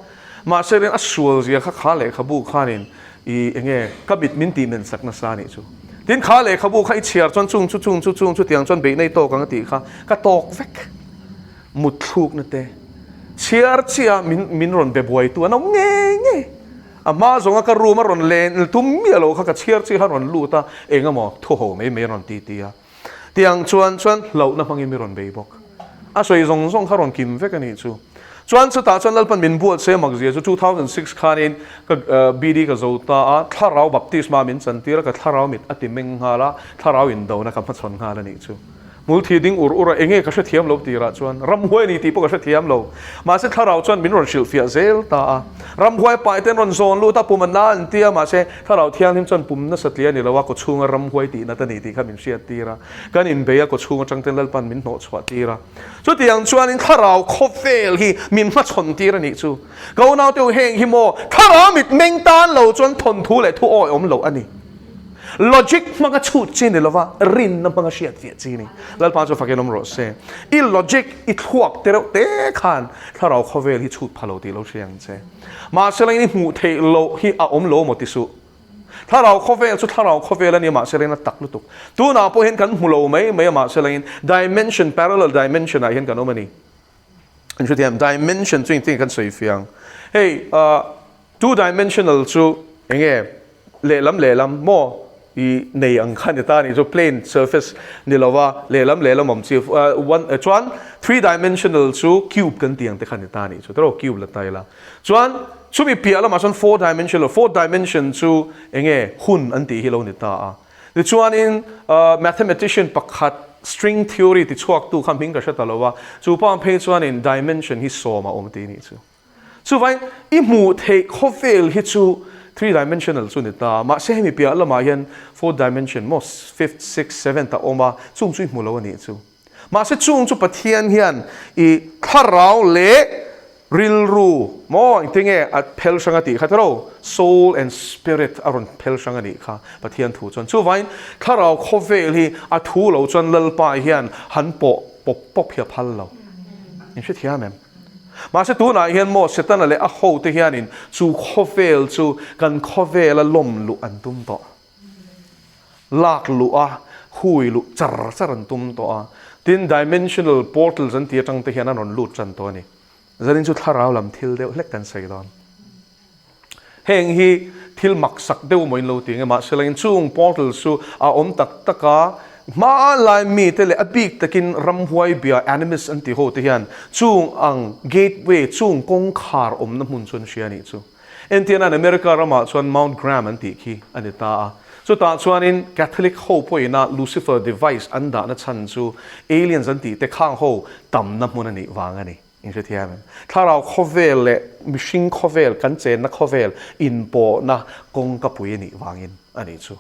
mahse rin a sual zia kha kha lehkhabu khanin i enge ka mit min tih men sak nasa anih chu. Tin kha lehkhabu kha i chhiar chuan chung chu chung chu chung chu tiang chuan beih nei tawk ang a tih kha ka tawk vek. Mutthlukna te chhiar chiah min min rawn be buaitu an awm ngei ngei. A hma zawnga ka room a rawn len tum miah lo kha ka chhiar chiah kha a rawn lut a, eng emaw thu ho mai mai a rawn ti ti a. Tiang chuan chuan hlauhna hmangin mi rawn bei bawk. A sawi zawng zawng kha rawn kim vek a nih chu. Chuan chutah chuan Lalpan min buat se mak zia chu 2006 khanin ka BD ka zo ta a, thlarau baptisma min chantir a, ka thlarau mit a ti meng nghal a, thlarau indona ka hmachhawn nghal a nih chu. Hmulthi ding ur ur a, enge ka hrethiam lo tirah chuan ramhuai a ni tih pawh ka hrethiam lo. Mahse thlarau chuan min rawn hrilhfiah zel ta a. Ramhuai pai te an rawn zawn lut a, pum a na an ti a, mahse Thlarau Thianghlim chuan pum nasa tli a ni lo a, kawchhunga ramhuai tih nat a ni tih kha min hriat tir a. Kan inbei a, kawchhung atang ten Lalpan min hnawh chhuah tir a. Chutiang chuanin Thlarau khawvel hi min hmachhawn tir a nih chu. Ka unaute u heng hi maw Thlarau mitmeng tan lo chuan thawnthu leh thu awi awm loh a ni. Logic hmanga chhut chi ni lova rinna hmanga hriat fiah chi ni. Lalpa chu fakin awm rawh se. I logic, i thluak te reuh te khan Thlarau khawvel hi chhut pha lo tih lo hria ang che. Mahse lengin i hmuh theih loh hi a awm lo maw ti suh. Thlarau khawvel chu thlarau khawvel a nia mahse lengin a tak lutuk. Tunah pawh hian kan hmu lo mai mai a mahse lengin dimension, parallel dimension ah hian kan awm a ni. An hrethiam dimension chu engtin kan sawi fiang. Hei two dimensional chu enge lehlam lehlam maw i nei ang kha ni ta ni chu plane surface ni lova lehlam lehlam awm chi one chuan three dimensional chu cube kan tih ang te kha ni ta ni chu tiraw cube la ta ila chuan chumi piah lamah chuan four dimensional fourth dimension chu enge hun an tih hi lo ni ta a tichuanin mathematician pakhat string theory ti chhuak tu kha hming ka hre ta lo a chu pa phei chuanin dimension hi sawm a awm tih ni chu. Chuvain, i hmuh theih khawvel hi chu three dimensional chu ni ta, mahse hemi piah lamah hian fourth dimension maw, fifth, sixth, seventh a awm a, chung chu i hmu lo a nih chu. Mahse chung chu Pathian hian i thlarau leh. Rilru maw engtin nge a phel hrang a tih kha tiraw? Soul and spirit a rawn phel hrang a nih kha Pathian thu chuan. Chuvangin thlarau khawvel hi a thu lo chuan Lalpa hian han pawh pawp pawp hi a phal lo. In hrethiam em? Mahse tunah hian maw Setana leh a hote hianin chu khawvel chu kan khawvela lawm luh an tum tawh. Lak luh a, hui luh char char an tum tawh a. Tin, dimensional portals an tih atang te hian an rawn lut tan tawh a ni. Zanin chu thlarau lam thil deuh hlek kan sawi dawn. Heng hi thil maksak deuh maw in lo ti nge mahse langin chung portals chu a awm tak tak a, hmalai mite leh a bik takin ramhuai bia animist an tih ho te hian chung ang gateway chung kawngkhar awmna hmun chu an hria a nih chu. Entianan America ramah chuan Mount Graham an tih khi a ni ta a. Chutah chuanin Catholic ho pawhina Lucifer device an dahna chhan chu aliens an tih te khang ho tamna hmun a nih vang a ni. In hrethiam em? Thlarau khawvel leh mihring khawvel, kan chenna khawvel inpawhna kawngka pui a nih vangin a nih chu.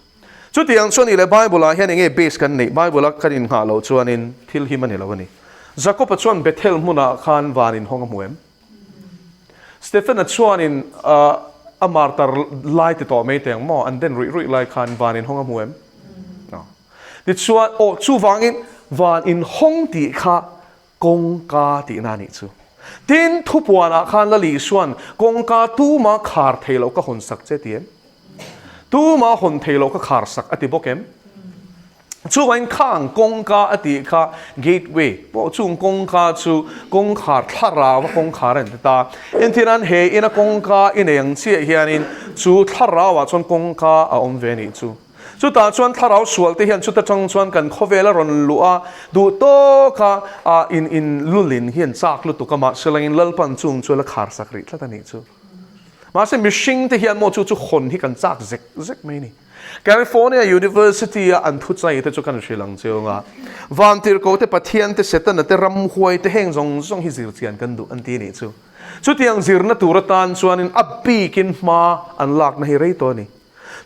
Chutiang chuan i leh Bible-ah hian enge base kan neih? Bible-a kan innghah loh chuanin thil him a ni lo a ni. Jakob-a chuan Bethel hmunah khan van inhawng a hmu em? Stephen-a chuanin a martar lai ti tawh mai teng maw? An den ruih ruih lai khan van inhawng a hmu em? Tichuan, aw chuvangin van inhawng tih kha kawngka tihna a nih chu. Tin, thupuanah khan Lali Isua'n kawngka tuma khar thei loh ka hawn sak che ti em? Tuma hawn thei loh ka khar sak a ti bawk em? Chuvangin khang kawngka a tih kha gateway pawh chung kawngka chu kawngkhar thlarau a kawngkhar a ni ta. Entirnan he ina kawngka i nei ang chiah hianin chu thlarauah chuan kawngka a awm ve a nih chu. Chutah chuan thlarau sual te hian chuta tang chuan kan khawvel a rawn luh a, duh tawka ah in in lulin hi an chak lutuk a, mahse langin Lalpan chung chu a la khar sak rih tlat a nih chu. Mahse mihring te hian maw chu chu hawn hi kan chak zek zek mai a ni. California University a an thuchai te chu kan hrilh ang chiang a, Vantirhkoh te, Pathian te, Setana te, ramhuai te heng zawng zawng hi zirchian kan duh an ti a nih chu. Chutiang zirna tur atan chuanin a bikin hma an lakna hi rei tawh a ni.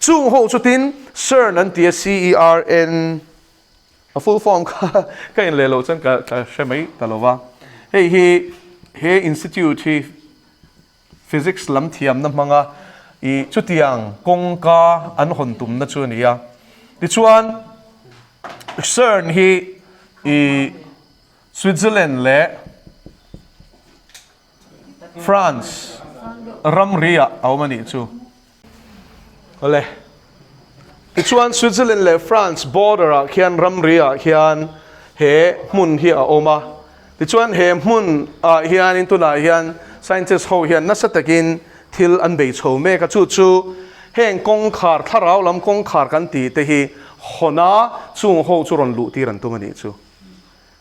Chung ho chu tin CERN an ti a, C-E-R-N, a full form kha ka in leh loh chuan ka ka hre mai ta lo va. Hei hi he institute hi physics lam thiamna hmanga i chutiang kawngka an hawn tumna chu a ni a. Tichuan CERN hi i Switzerland leh France ramri ah a awm a nih chu. Awle. Tichuan Switzerland leh France border ah khian ramri ah khian he hmun hi a awm a. Tichuan he hmun ah hianin tunah hian scientist ho hian nasa takin thil an bei chho mek a. Chu chu heng kawngkhar thlarau lam kawngkhar kan tih te hi hawn a chung ho chu rawn luh tir an tum a nih chu.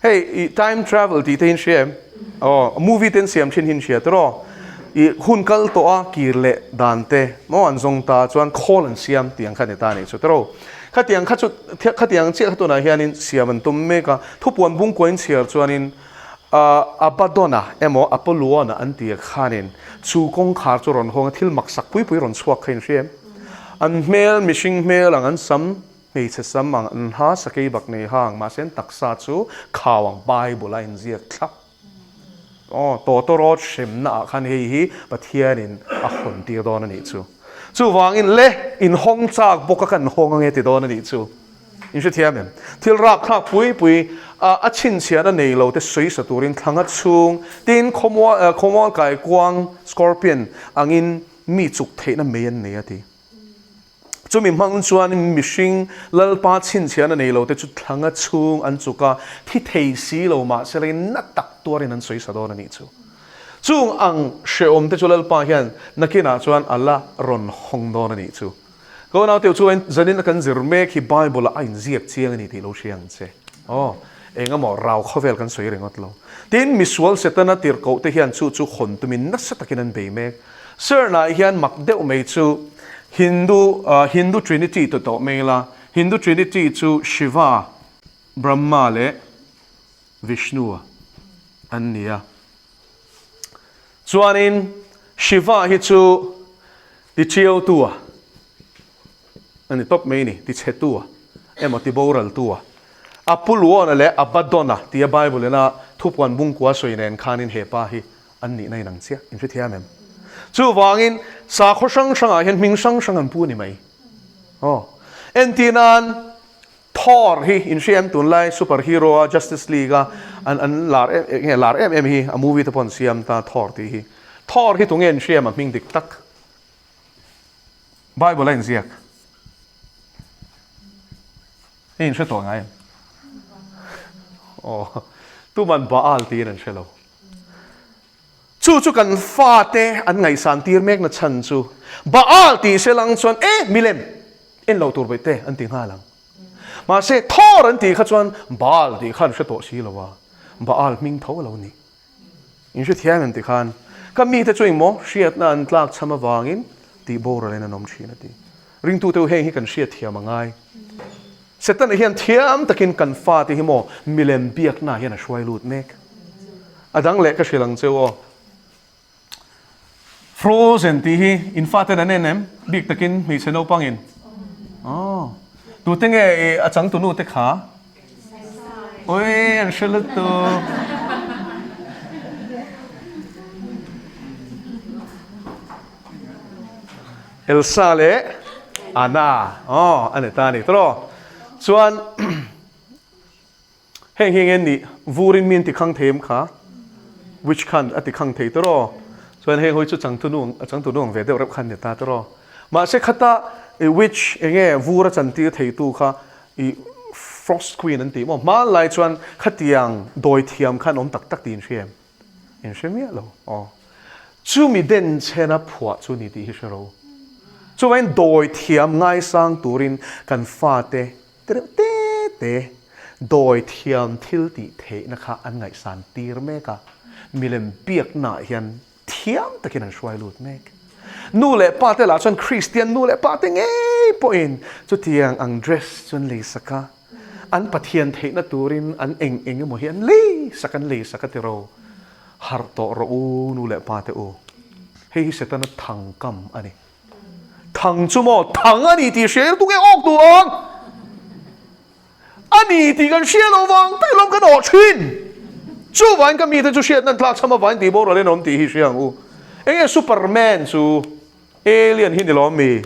Hei i time travel tih te hi in hria em? Aw movie te an siam thin hi in hria tiraw? I hun kal tawh a kir leh dan te maw an zawng ta chuan khawl an siam tih ang kha ni ta a nih chu tiraw? Khatiang kha chu khatiang chiah kha tunah hianin siam an tum mek a, thupuan bungkua in chhiar chuanin Abaddon-a emaw Apollyon-a an tih khanin chu kawngkhar chu rawn hawng a thil maksak pui pui rawn chhuak kha in hria em? An hmel mihring hmel ang an sam Hmeichhe sam ang an ha sakei bak nei ha ang mahse an taksa chu khau ang Bible a inziak thlap. Aw, tawtawrawt hremna ah khan hei hi Pathianin a hawn tir dawn a nih chu. Chuvangin le, in hawng chak bawk a kan hawng ange ti dawn a nih chu. In hrethiam em? Thil rapthlak pui pui a chhinchhiahna nei lo te sawi sa turin thlanga chhung tin khawmual khawmual kaikuang, scorpion, angin mi chuk theihna mei an nei a ti. Chumi hmang chuan mihring Lalpa chhinchhian a nei lo te chu thlanga chhung an chuk a, thi thei si lo mah se lengin na tak tuarin an sawi sa dawn a nih chu. Chung ang hrehawm te chu Lalpa hian nakinah chuan a la rawn hawng dawn a nih chu. Ka unau teuh chuan zanin a kan zir mek hi Bible ah a inziak chiang a ni tih lo hria ang che. Aw, eng emaw rau khawvel kan sawi ringawt lo. Tin, misual Setana tirhkoh te hian chu chu hawn tumin nasa takin an bei mek. Cern-ah hian mak deuh mai chu Hindu Hindu Trinity ti tawh mai ila, Hindu Trinity chu Shiva, Brahma leh Vishnu an ni a. Chuanin Shiva hi chu tichiautu a ni tawp mai a ni, tichhetu a emaw tiboraltu a. Apullon-a leh Abaddon-a tia Bible-in a thupuan bungkua sawi nen khanin he pa hi. An nihna inang chiah, in hrethiam em? Chuvangin sakhaw hrang hrangah hian hming hrang hrang an pu a ni mai. Aw. Entir nan Thor hi in hria em tunlai super hero a Justice League a an an lar em em nge lar em em hi a movie te pawh an siam ta Thor tih hi. Thor hi tunge in hria em a hming dik tak? Bible a inziak. Hei in hre tawh ngai em? Aw. Tuman Baal tiin an hre lo. Chu chu kan fate an ngaihsan tir mekna chhan chu Baal tih se lang chuan e milem en lo tur vaih te an ti nghal ang. Mahse Thor an tih kha chuan Baal tih kha an hre tawh si lo a, Baal hming tho a lo ni. In hre thiam em ti khan ka mite chu engmaw hriatna an tlak chham avangin tih boral in an awm thin a ti. Ringtute u heng hi kan hriat thiam a ngai. Setana hian thiam takin kan fate hi maw milem biakna hian a hruai lut mek. A dang leh ka hrilh ang cheu aw. Frozen tih hi in faten an en em? Bik takin hmeichhe naupangin. Aw. Tute nge i a changtunu te kha? Ui an hre lutuk. Elsa leh Anna aw a ni ta a ni tawh. Chuan heng hi enge nih vurin mi an ti khang thei em kha? Witch khan a ti khang thei tawh. Chuan heng hawi chu changtunu a changtunu ang ve deuh reuh kha an ni ta tawh. Mahse khata i witch enge vur a chantir theitu kha i Frost Queen an tih maw? Hmanlai chuan khatiang dawithiam kha an awm tak tak tih in hria em? In hre miah lo aw. Chumi den chhena phuah chu ni tih hi hre ro. Chuvangin dawi thiam ngaisang turin kan fate te reuh te te dawi thiam thil tih theihna kha an ngaihsan tir mek a, milem biaknaah hian thiam takin an hruai lut mek. Nu leh pa te lah chuan Kristian nu leh pa te ngei pawhin chutiang ang dress chu an leisak a. An Pathian theihna turin an eng eng emaw hi an lei sak an lei sak a ti ro. Harh tawh rawh u nu leh pa te u. Hei hi Setana thang kam a ni. Thang chu maw thang a ni tih hria ila tunge awk duh ang? A ni tih kan hria lo vang tak lawm kan awh thin. Chuvangin ka mite chu hriatna an tlak chham avangin tih boral in awm tih hi hria ang u. Enge Superman chu? Alien hi ni lawm mi?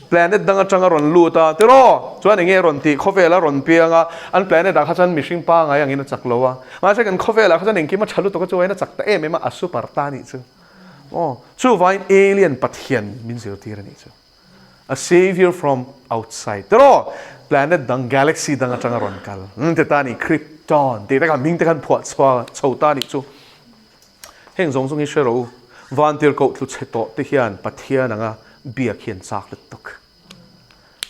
Planet dang atanga rawn lut a, tiraw? Chuan enge rawn tih? Khawvel a rawn piang a, an planet ah kha chuan mihring pangai angin a chak lo a. Mahse kan khawvel ah kha chuan engkim a tha lutuk a, chuain a chak ta em em a, a super ta nih chu. Aw, chuvangin alien Pathian min zirtir a nih chu. A savior from outside, tiraw? Planet dang, galaxy dang atanga rawn kal. Ti ta nih, Krypton tih te kha hming te khan phuah chhuak chho ta nih chu. Heng zawng zawng hi hre rawh u, vantirhkoh tlu chhe tawh te hian Pathian anga biak hi an chak lutuk.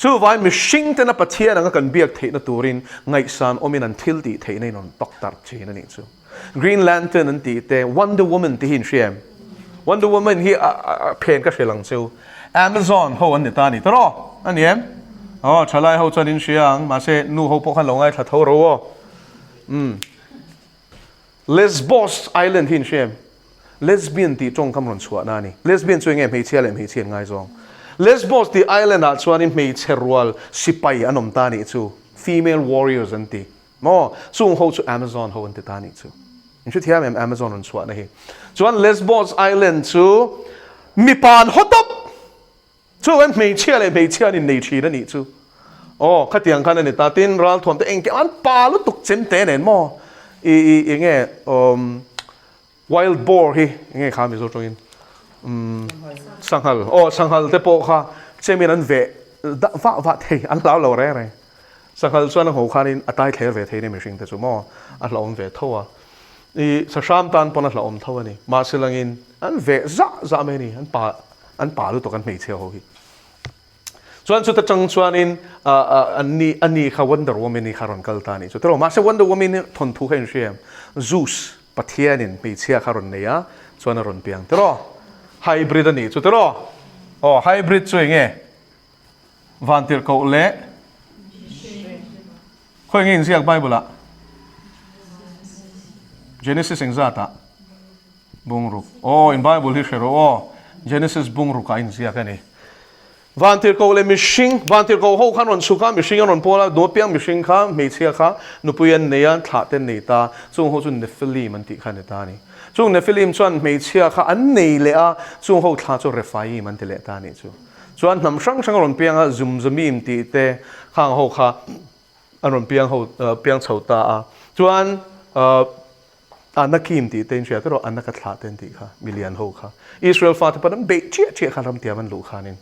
Chuvai mihring tena Pathian anga kan biak theihna turin ngaihsan awmin an thil tih theihna in rawn tawk tarh thin a nih chu. Green Lantern an tih te, Wonder Woman te hi in hria em? Wonder Woman hi a phen ka hre lang cheu. Amazon ho an ni ta a ni tawh a ni em? Aw, thalai ho chuan in hria ang, mahse nu ho pawh khan lo ngaithla tho ro aw. Umm. Lesbos Island hi in hria em? Lesbian tih tawngkam rawn chhuahna a ni. Lesbian chu enge hmeichhia leh hmeichhia an ngaizawng. Lesbos tih island ah chuanin hmeichhe rual sipai an awm ta nih chu. Female warriors an ti. Maw? Chung ho chu Amazon ho an ti ta nih chu. In hre thiam em Amazon rawn chhuahna hi. Chuan Lesbos Island chu mipa an haw tawp! Chuan hmeichhia leh hmeichhia an innei thin a nih chu. Aw, khatiang khan a ni ta. Tin, ralthuam te engkim an pa lutuk chem te nen maw? I, i, enge, um, wild boar hi, enge kha Mizo tawngin? Um, sanghal. Aw, sanghal te pawh kha chemin an veh dah vah vah thei, an hlau lo reng reng. Sanghal chuan a ngho khanin a tai thler ve thei nia mihring te chu maw? A hlauhawm ve tho a. I, sahram tan pawn a hlauhawm tho a ni. Mahse langin an veh zah zah mai a ni, an pa An pa lutuk an hmeichhe ho hi. Chuan chuta tang chuanin an ni a ni kha Wonder Woman i kha rawn kal ta a nih chu. Tiraw mahse Wonder Woman hi thawnthu kha in hria em? Zeus Pathianin hmeichhia kha rawn nei a chuan a rawn piang tiraw? Hybrid a nih chu tiraw? Aw hybrid chu eng nge? Vantirhkoh leh Khawi nge inziak Bible ah? Genesis engzat ah? Bungruk. Aw, in Bible hi hre rawh aw. Genesis bungruk ah inziak a ni. Vantirhkoh leh mihring, Vantirhkoh ho khan rawn chhuk a, mihring an rawn pawl a, nua piang mihring kha, hmeichhia kha nupui an nei a, thlah te an nei ta, chung ho chu Nephilim an tih kha a ni ta a ni. Chung Nephilim chuan hmeichhia kha an nei leh a, chung ho thlah chu Rephaim an ti leh ta a nih chu. Chuan hnam hrang hrang a rawn piang a, Zumzumim tih te khang ho kha an rawn piang ho piang chho ta a. Chuan Anakim tih te in hria tawh Anaka thlah te an tih kha milian ho kha Israel fate pawn an beih chiah chiah khan ramtiam an luh khanin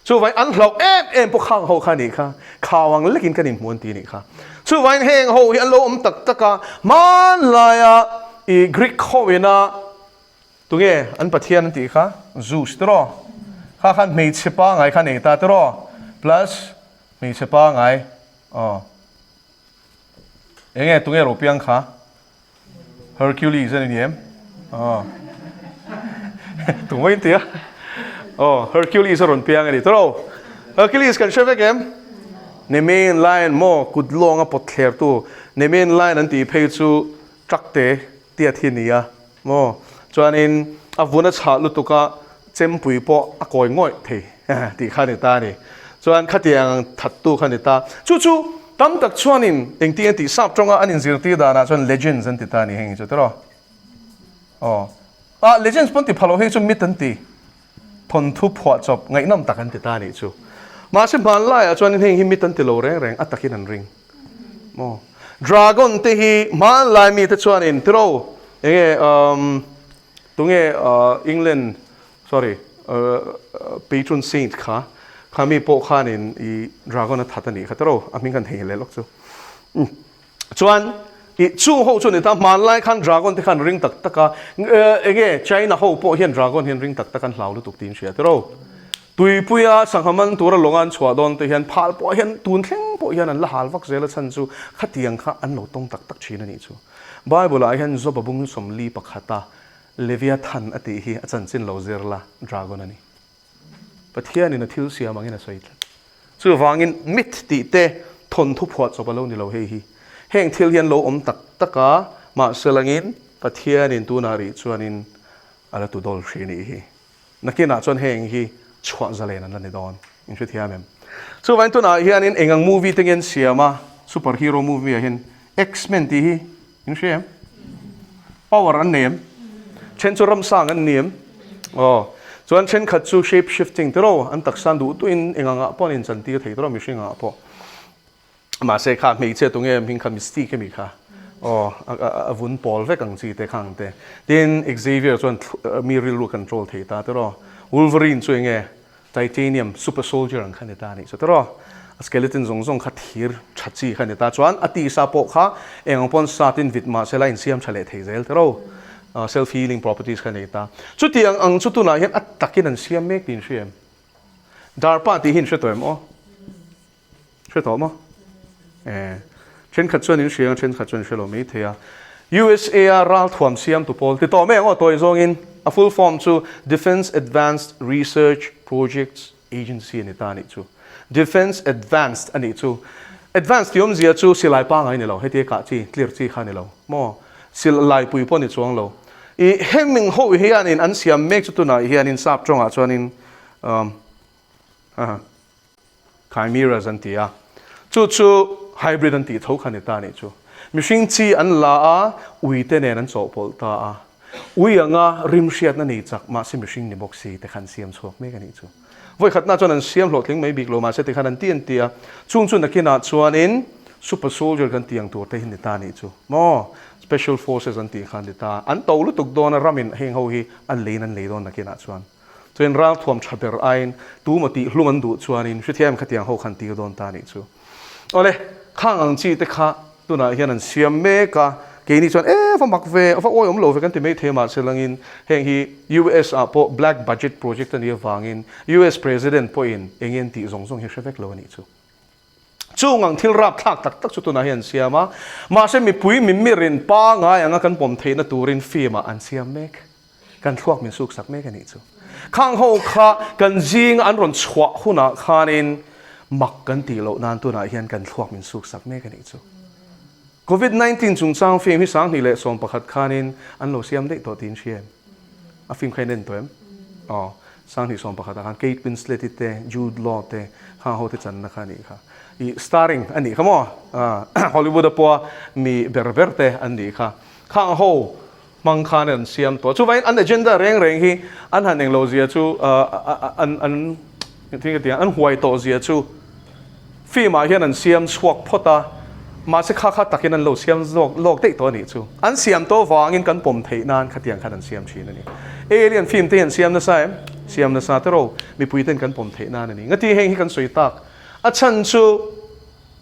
chuvangin an hlauh em em pawh khang ho kha nih kha khau ang lekin kan inhmu an ti nih kha chuvangin heng ho hi an lo awm tak tak a hmanlaia i Greek ho ina tunge an pathian an tih kha Zeus tiraw kha khan hmeichhe pangai kha nei ta tiraw plus hmeichhe pangai aw Enge tunge ro piang kha? Hercules a ni em? Aw. Tumah in tia. Aw, Hercules a rawn piang a ni. Tawrh. Hercules kan hre vek em? Nemean lion maw kut lawnga pawt thler tu Nemean lion an tih phei chu truck te tiat hi nia maw. Chuanin a vun a chhah lutuk a chempui pawh a kawi ngawih thei tih kha a ni ta a ni. Chuan khatiang thattu kha a ni ta. Chu chu tam tak chuanin engtin an tih sap tawnga an inzirtir danah chuan legends an ti ta a ni heng hi chu tiraw. Aw. Ah legends pawn ti pha lo hei chu myth an ti. Thawnthu phuahchawp ngaihnawm tak an ti ta a nih chu. Mahse hmanlaiah chuanin heng hi myth an ti lo reng reng a takin an ring. Maw. Dragon te hi hmanlai mite chuanin tiraw enge umm Tunge England sorry patron saint kha kha mi pawh khanin i dragon a that a nih kha tawrh a hming kan thei leh lawk chu chuan i chung ho chu ni ta hmanlai khan dragon te khan ring tak tak a enge China ho pawh hian dragon hian ring tak tak an hlau lutuk tiin hria tawrh tuipuia sangha man tura lawng an chhuah dawn te hian phal pawh hian tun thleng pawh hian an la hal vak zel a chhan chu khatiang kha an lo tawng tak tak thin a nih chu. Bible ah hian Job-a bung 41 a Leviathan a tih hi a chanchin lo zir la, dragon a ni. Pathianin a thil siam angin a sawi tlat. Chuvangin myth tih te thawnthu phuah chawp a lo ni lo hei hi. Heng thil hian lo awm tak tak a, mahse langin Pathianin tunah rih chuanin a la tu dawl hri nih hi. Nakinah chuan heng hi chhuah zalen an la ni dawn. In hrethiam em? Chuvangin tunah hianin eng ang movie te nge an siam a, super hero movie ah hian X-Men tih hi in hria em? Power an nei em? Then chu ramsang an ni em? Aw. Chuan thenkhat chu shape shifting tiraw an taksa duh duhin eng angah pawh an inchantir thei tiraw mihring angah pawh. Mahse kha hmeichhia tunge hming kha Mystique emi kha aw a vun pawl vek ang chi te kha ang te. Tin Xavier chuan mi rilru a control thei ta tiraw. Wolverine chu enge Titanium super soldier ang kha ni ta a nih chu tiraw. A skeleton zawng zawng kha thir tha chi kha ni ta chuan a tisa pawh kha eng ang pawn sat in vit mahse la insiam tha leh thei zel tiraw. Self healing properties kha nei ta. Chutiang ang chu tunah hian a takin an siam mek tih in hria em? Darpa tih hi in hre tawh em aw? Hre tawh maw? Eh, thenkhat chuan in hria ang, thenkhat chuan in hre lo mai thei a. USA a ralthuam siamtu pawl ti tawh mai ang aw tawi zawngin a full form chu Defence Advanced Research Projects Agency a ni ta a nih chu. Defence Advanced a nih chu. Advanced tih awmzia chu silai pangai ni lo, heti a kah chi, clear chi kha a ni lo maw? Silai pui pawh a ni chuang lo. I heng ho hianin an siam mek chu tunah hianin sap tawngah chuanin um, Chimeras an ti a, chu chu hybrid an tih tho kha ni ta nih chu. Mihring chi an la a, uite nen an chawhpawlh ta a. Ui anga rim hriatna nei chak mahse mihring ni bawk si te khan siam chhuak mek a nih chu. Vawi khatna chuan an siam hlawhtling mai bik lo mahse tikhan an ti an ti a, chung chu nakinah chuanin super soldier kan ti ang tur te hi ni ta nih chu maw? Special forces an tih kha ni ta. An to lutuk dawn a ramin heng ho hi an leiin an lei dawn nakinah chuan. Chuan ralthuam tha ber aiin tumaw tih hlum an duh chuanin hrethiam khatiang ho khan tir dawn ta nih chu. Awle, khang ang chi te kha tunah hian an siam mek a, keini chuan e va mak ve, va awi awm lo ve kan ti mai thei mahse langin heng hi US ah pawh black budget project a nih avangin US President pawhin eng nge an tih zawng zawng hi hre vek lo a nih chu. Chung ang thil rapthlak tak tak chu tunah hian an siam a, mahse mipui mimirin pangai anga kan pawm theihna turin film ah an siam mek. Kan thluak min suksak mek a nih chu. Khang ho kha kan zinga an rawn chhuah hunah khanin mak kan tih loh nan tunah hian kan thluak min suksak mek a nih chu. Covid 19 chungchang film hi 2011 khanin an lo siam daih tawh tiin hria em? A film kha in en tawh em? Aw. 21 ah khan Kate Winslet i te, Jude Law te, khang ho te channa kha a nih kha. Ih starring a nih kha maw? Hollywood a pawha mi ber ber te an nih kha. Khang ho hmang khan an siam tawh. Chuvangin an agenda reng reng hi an han englo zia chu an an engtin nge tiang an huai tawh zia chu film ah hian an siam chhuak phawt a, mahse kha kha takin an lo siam zawk lawk daih tawh a nih chu. An siam tawh vangin kan pawm theih nan khatiang khan an siam thin a ni. Alien film te hi an siam nasa em? Siam nasa te ro, mipui ten kan pawm theih nan a ni. Ngati heng hi kan sawi tak? A chhan chu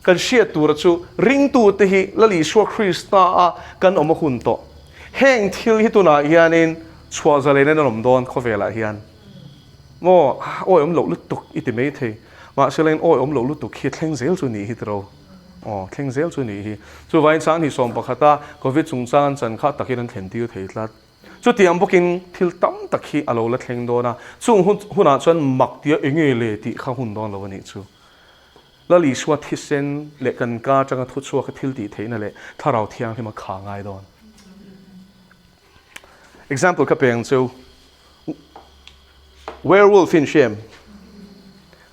Kan hriat tura chu ringtute hi Lal Isua Krista a kan awm a hun tawh. Heng thil hi tunah hianin chhuah zalen in an awm dawn khawvelah hian. Maw awi awm loh lutuk i ti mai thei. Mahse leng awi awm loh lutuk hi thleng zel chu nih hi tiro. Aw thleng zel chu nih hi. Chuvangin 2021 a Covid chungchang an chan kha takin an thlen tir thei tlat. Chutiang bawkin thil tam tak hi a lo la thleng dawn a, chung hunah chuan mak tia enge le tih kha hun dawn lo a nih chu. Lal Isua thisen leh kan ka atanga thuchhuaka thil tih theihna leh Thlarau Thianghlim a kha ngai dawn. Example ka peng chu werewolf in hriam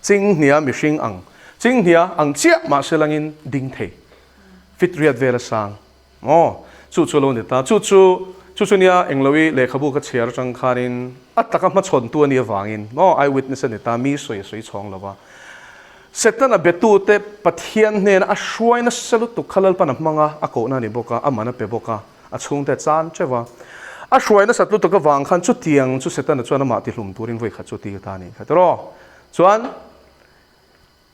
Chinghnia mihring ang Chinghnia ang chiah mahse langin ding thei fit riat vel a sang. Aw, chu chu a lo ni ta. Chu chu, chu chu nia englo-i lehkhabu ka chhiar atang khanin a taka hmachhawntu a nih avangin maw eyewitness a ni ta, mi sawi a sawi chhawng lo va. Setana betute Pathian hnena a hruai nasa lutuk kha Lalpan a hmang a, a kohna a ni bawk a, a man a pe bawk a, a chhungte a chan teuh a. A hruai nasat lutuk avang khan chutiang chu Setana chuan amah tihlum turin vawikhat chu tir ta a nih kha tiraw. Chuan.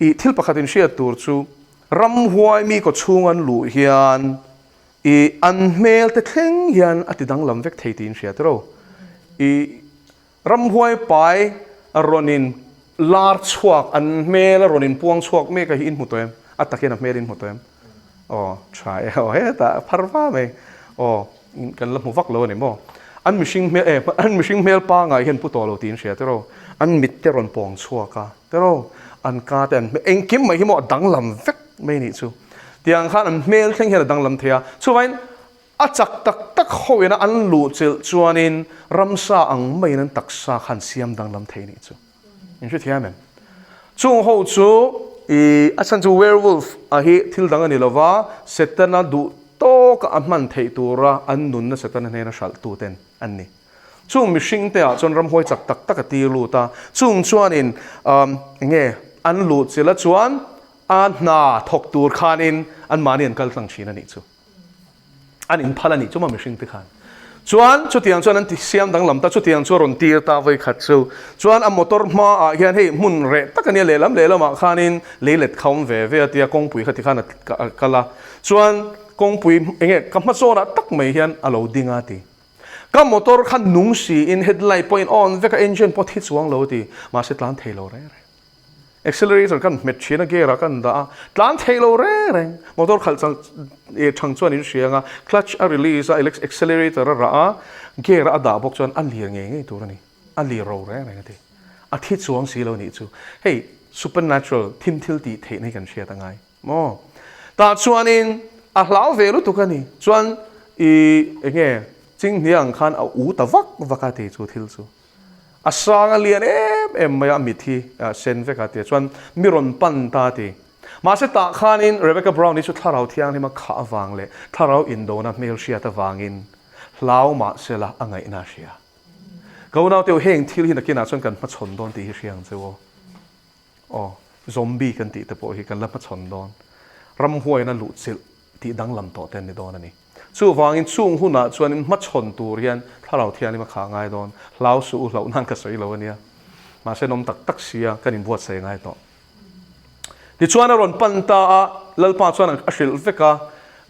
I thil pakhat in hriat tur chu ramhuai mi kaw chhung an luh hian i an hmel te thleng hian a ti danglam vek thei tiin hria tiraw. I ramhuai pai a rawn in lar chhuak an hmel a rawn in puang chhuak mek a hi in hmu tawh em? A takin a hmel in hmu tawh em? Aw tha e aw hetah phar va mai aw kan la hmu vak lo a ni maw? An mihring hmel e an mihring hmel pangai hian pu tawh lo tiin hria tiraw. An mit te rawn pawng chhuak a. Tiraw, an ka te an hmel, engkim mai hi maw a danglam vek mai nih chu. Tiang khan an hmel thleng hian a danglam thei a, chuvangin a chak tak tak ho ina an luh chilh chuanin ramsa ang maiin an taksa kha an siam danglam thei nih chu. In hrethiam em? Chung ho chu i a chhan chu werewolf a hi thil dang a ni lova, Setana duh tawka a hman theih tura an nunna Setana hnena hralh tu ten an ni. Chung mihring te ah chuan ramhuai chak tak tak a tir lut a, chung chuanin umm enge an luh chilh a chuan a hna thawk tur khanin anmahni an kal tlang thin a nih chu. An inphal a nih chu maw mihring te khan. Chuan chutiang chuan an ti siam danglam ta, chutiang chu a rawn tir ta vawikhat chu. Chuan a motor hma ah hian hei hmun reh tak a nia lehlam lehlam ah khanin leilet kha awm ve ve a tia kawngpui kha tikhan a kal a. Chuan kawngpui enge ka hmazawnah tak mai hian a lo ding a ti. Ka motor kha nung siin headlight pawhin on vek a, engine pawh thi chuang lo a ti. Mahse tlan thei lo reng reng. Accelerator kan hmet thin a, gear ah kan dah a, tlan thei lo reng reng. Motor khalh chang eh thang chuan in hria ang a, clutch a release a, accelerator a rah a, gear a dah bawk chuan a lir ngei ngei tur a ni. A lir ro reng reng a ti. A thi chuang si lo nih chu. Hei supernatural thim thil tih theihna hi kan hriat a ngai. Maw? Tah chuanin a hlau ve lutuk a ni. Chuan i enge Chinghnia ang khan a u ta vak vak a ti chu thil chu. A sang a lian em em mai a, a mit hi sen vek a tia chuan mi rawn pan ta a ti. Mahse tah khanin Rebecca Brown hi chu thlarau thianghlim a khah avang leh thlarau indona hmelhriat avangin hlau mahsela a ngaihna a hria. Ka unaute u heng thil hi nakinah chuan kan hmachhawn dawn tih hi hria ang che u aw. Aw, zombie kan tih te pawh hi kan la hmachhawn dawn. Ramhuaina luhchilh tih danglam tawh te an ni dawn a ni. Chuvangin chung hunah chuanin hmachhawn tur hian Thlarau Thianghlim a khah ngai dawn. Hlau suh u hlauh nan ka sawi lo a nia. Mahse nawm tak tak sia kan inbuatsaih ngai tawh. Tichuan a rawn pan ta a, Lalpa chuan a hrilh vek a,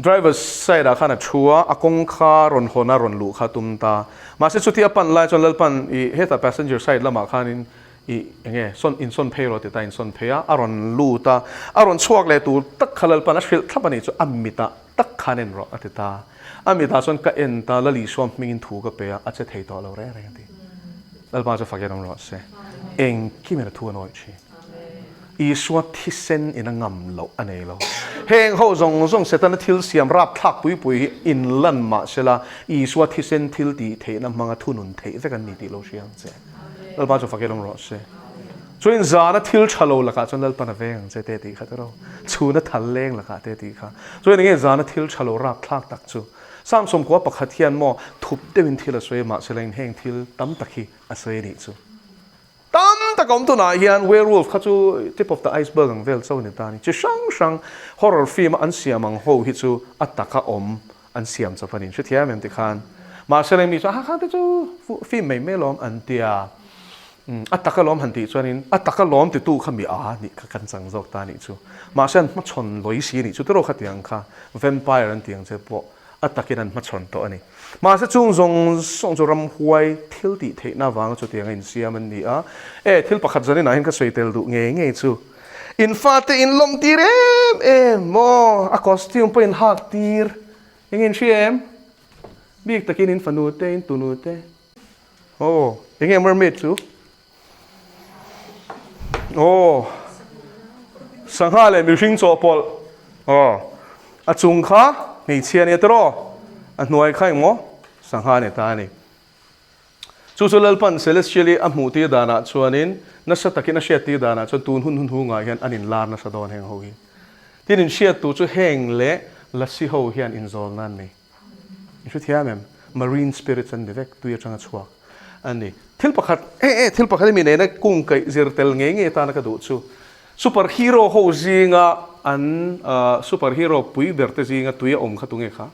driver side ah khan a thu a, a kawng kha rawn hawn a rawn luh kha a tum ta. Mahse chuti a pan lai chuan Lalpan i hetah passenger side lamah khanin I enge sawn in sawn phei rawh ti ta in sawn phei a, a rawn lut a, a rawn chhuak leh tur tak kha Lalpan a hrilh thlap a nih chu a mitah tak khan en rawh a ti ta. A mitah chuan ka en ta, Lal Isua hmingin thu ka pe a, a che thei tawh lo reng reng a ti. Lalpa chu fak in awm rawh se. Engkim in a thu a nawih thin. Isua thisen in a ngam loh a nei lo. Heng ho zawng zawng Setana thil siam rapthlak pui pui hi in lan mah sela Isua thisen thil tih theihna hmanga thunun theih vek an ni tih lo hria ang che. Lalpa chu fak ilawm rawh se. Chuan zana thil tha lo lakah chuan Lalpan a veng ang che te tih kha tiraw. Chhuna thal leng lakah te tih kha. Chuan enge zana thil tha lo rapthlak tak chu. Psalm 91 hian maw thup deuhin thil a sawi a mahse leng heng thil tam tak hi a sawi a nih chu. Tam tak awm tunah hian werewolf kha chu tip of the iceberg ang vel chauh a ni ta a ni. Chi hrang hrang horror film a an siam ang ho hi chu a taka awm an siam chawp a ni. Hrethiam em tikhan. Mahse leng mi chuan ha kha te chu film mai mai alawm an tia. A taka lawm han tih chuanin a taka lawm titu kha mi a nih kha kan chang zawk ta a nih chu. Mahse an hmachhawn lawi si a nih chu tiraw khatiang kha vampire an tih ang che pawh a takin an hmachhawn tawh a ni. Mahse chung zawng zawng chu ramhuai thil tih theihna avanga chutiang a insiam an ni a. E, thil pakhat zaninah hian ka sawi tel duh ngei ngei chu. In fate in lawm tir em em maw? A costume pawh in hak tir. Eng in hria em? Bik takin in fanu te, in tunu te. Aw, eng nge mermaid chu? Aw, sangha leh mihring chawhpawlh. Aw, a chung kha hmeichhia ania tiraw? A hnuai kha engmaw sangha a ni ta a ni. Chu chu Lalpan Celestial-i a hmuh tir danah chuanin nasa takin a hriat tir danah chuan tun hun hun hungah hian an inlar nasa dawn heng ho hi. Tin inhriattu chu heng leh lasi ho hian inzawlna an nei. I hrethiam em? Marine spirits an ni vek, tui atanga chhuak an ni. Thil pakhat, eh eh, thil pakhat hi mi nena kung kaih zir tel ngei ngei atana ka duh chu, super hero ho zinga an super hero pui ber te zinga tui a awm kha tunge kha?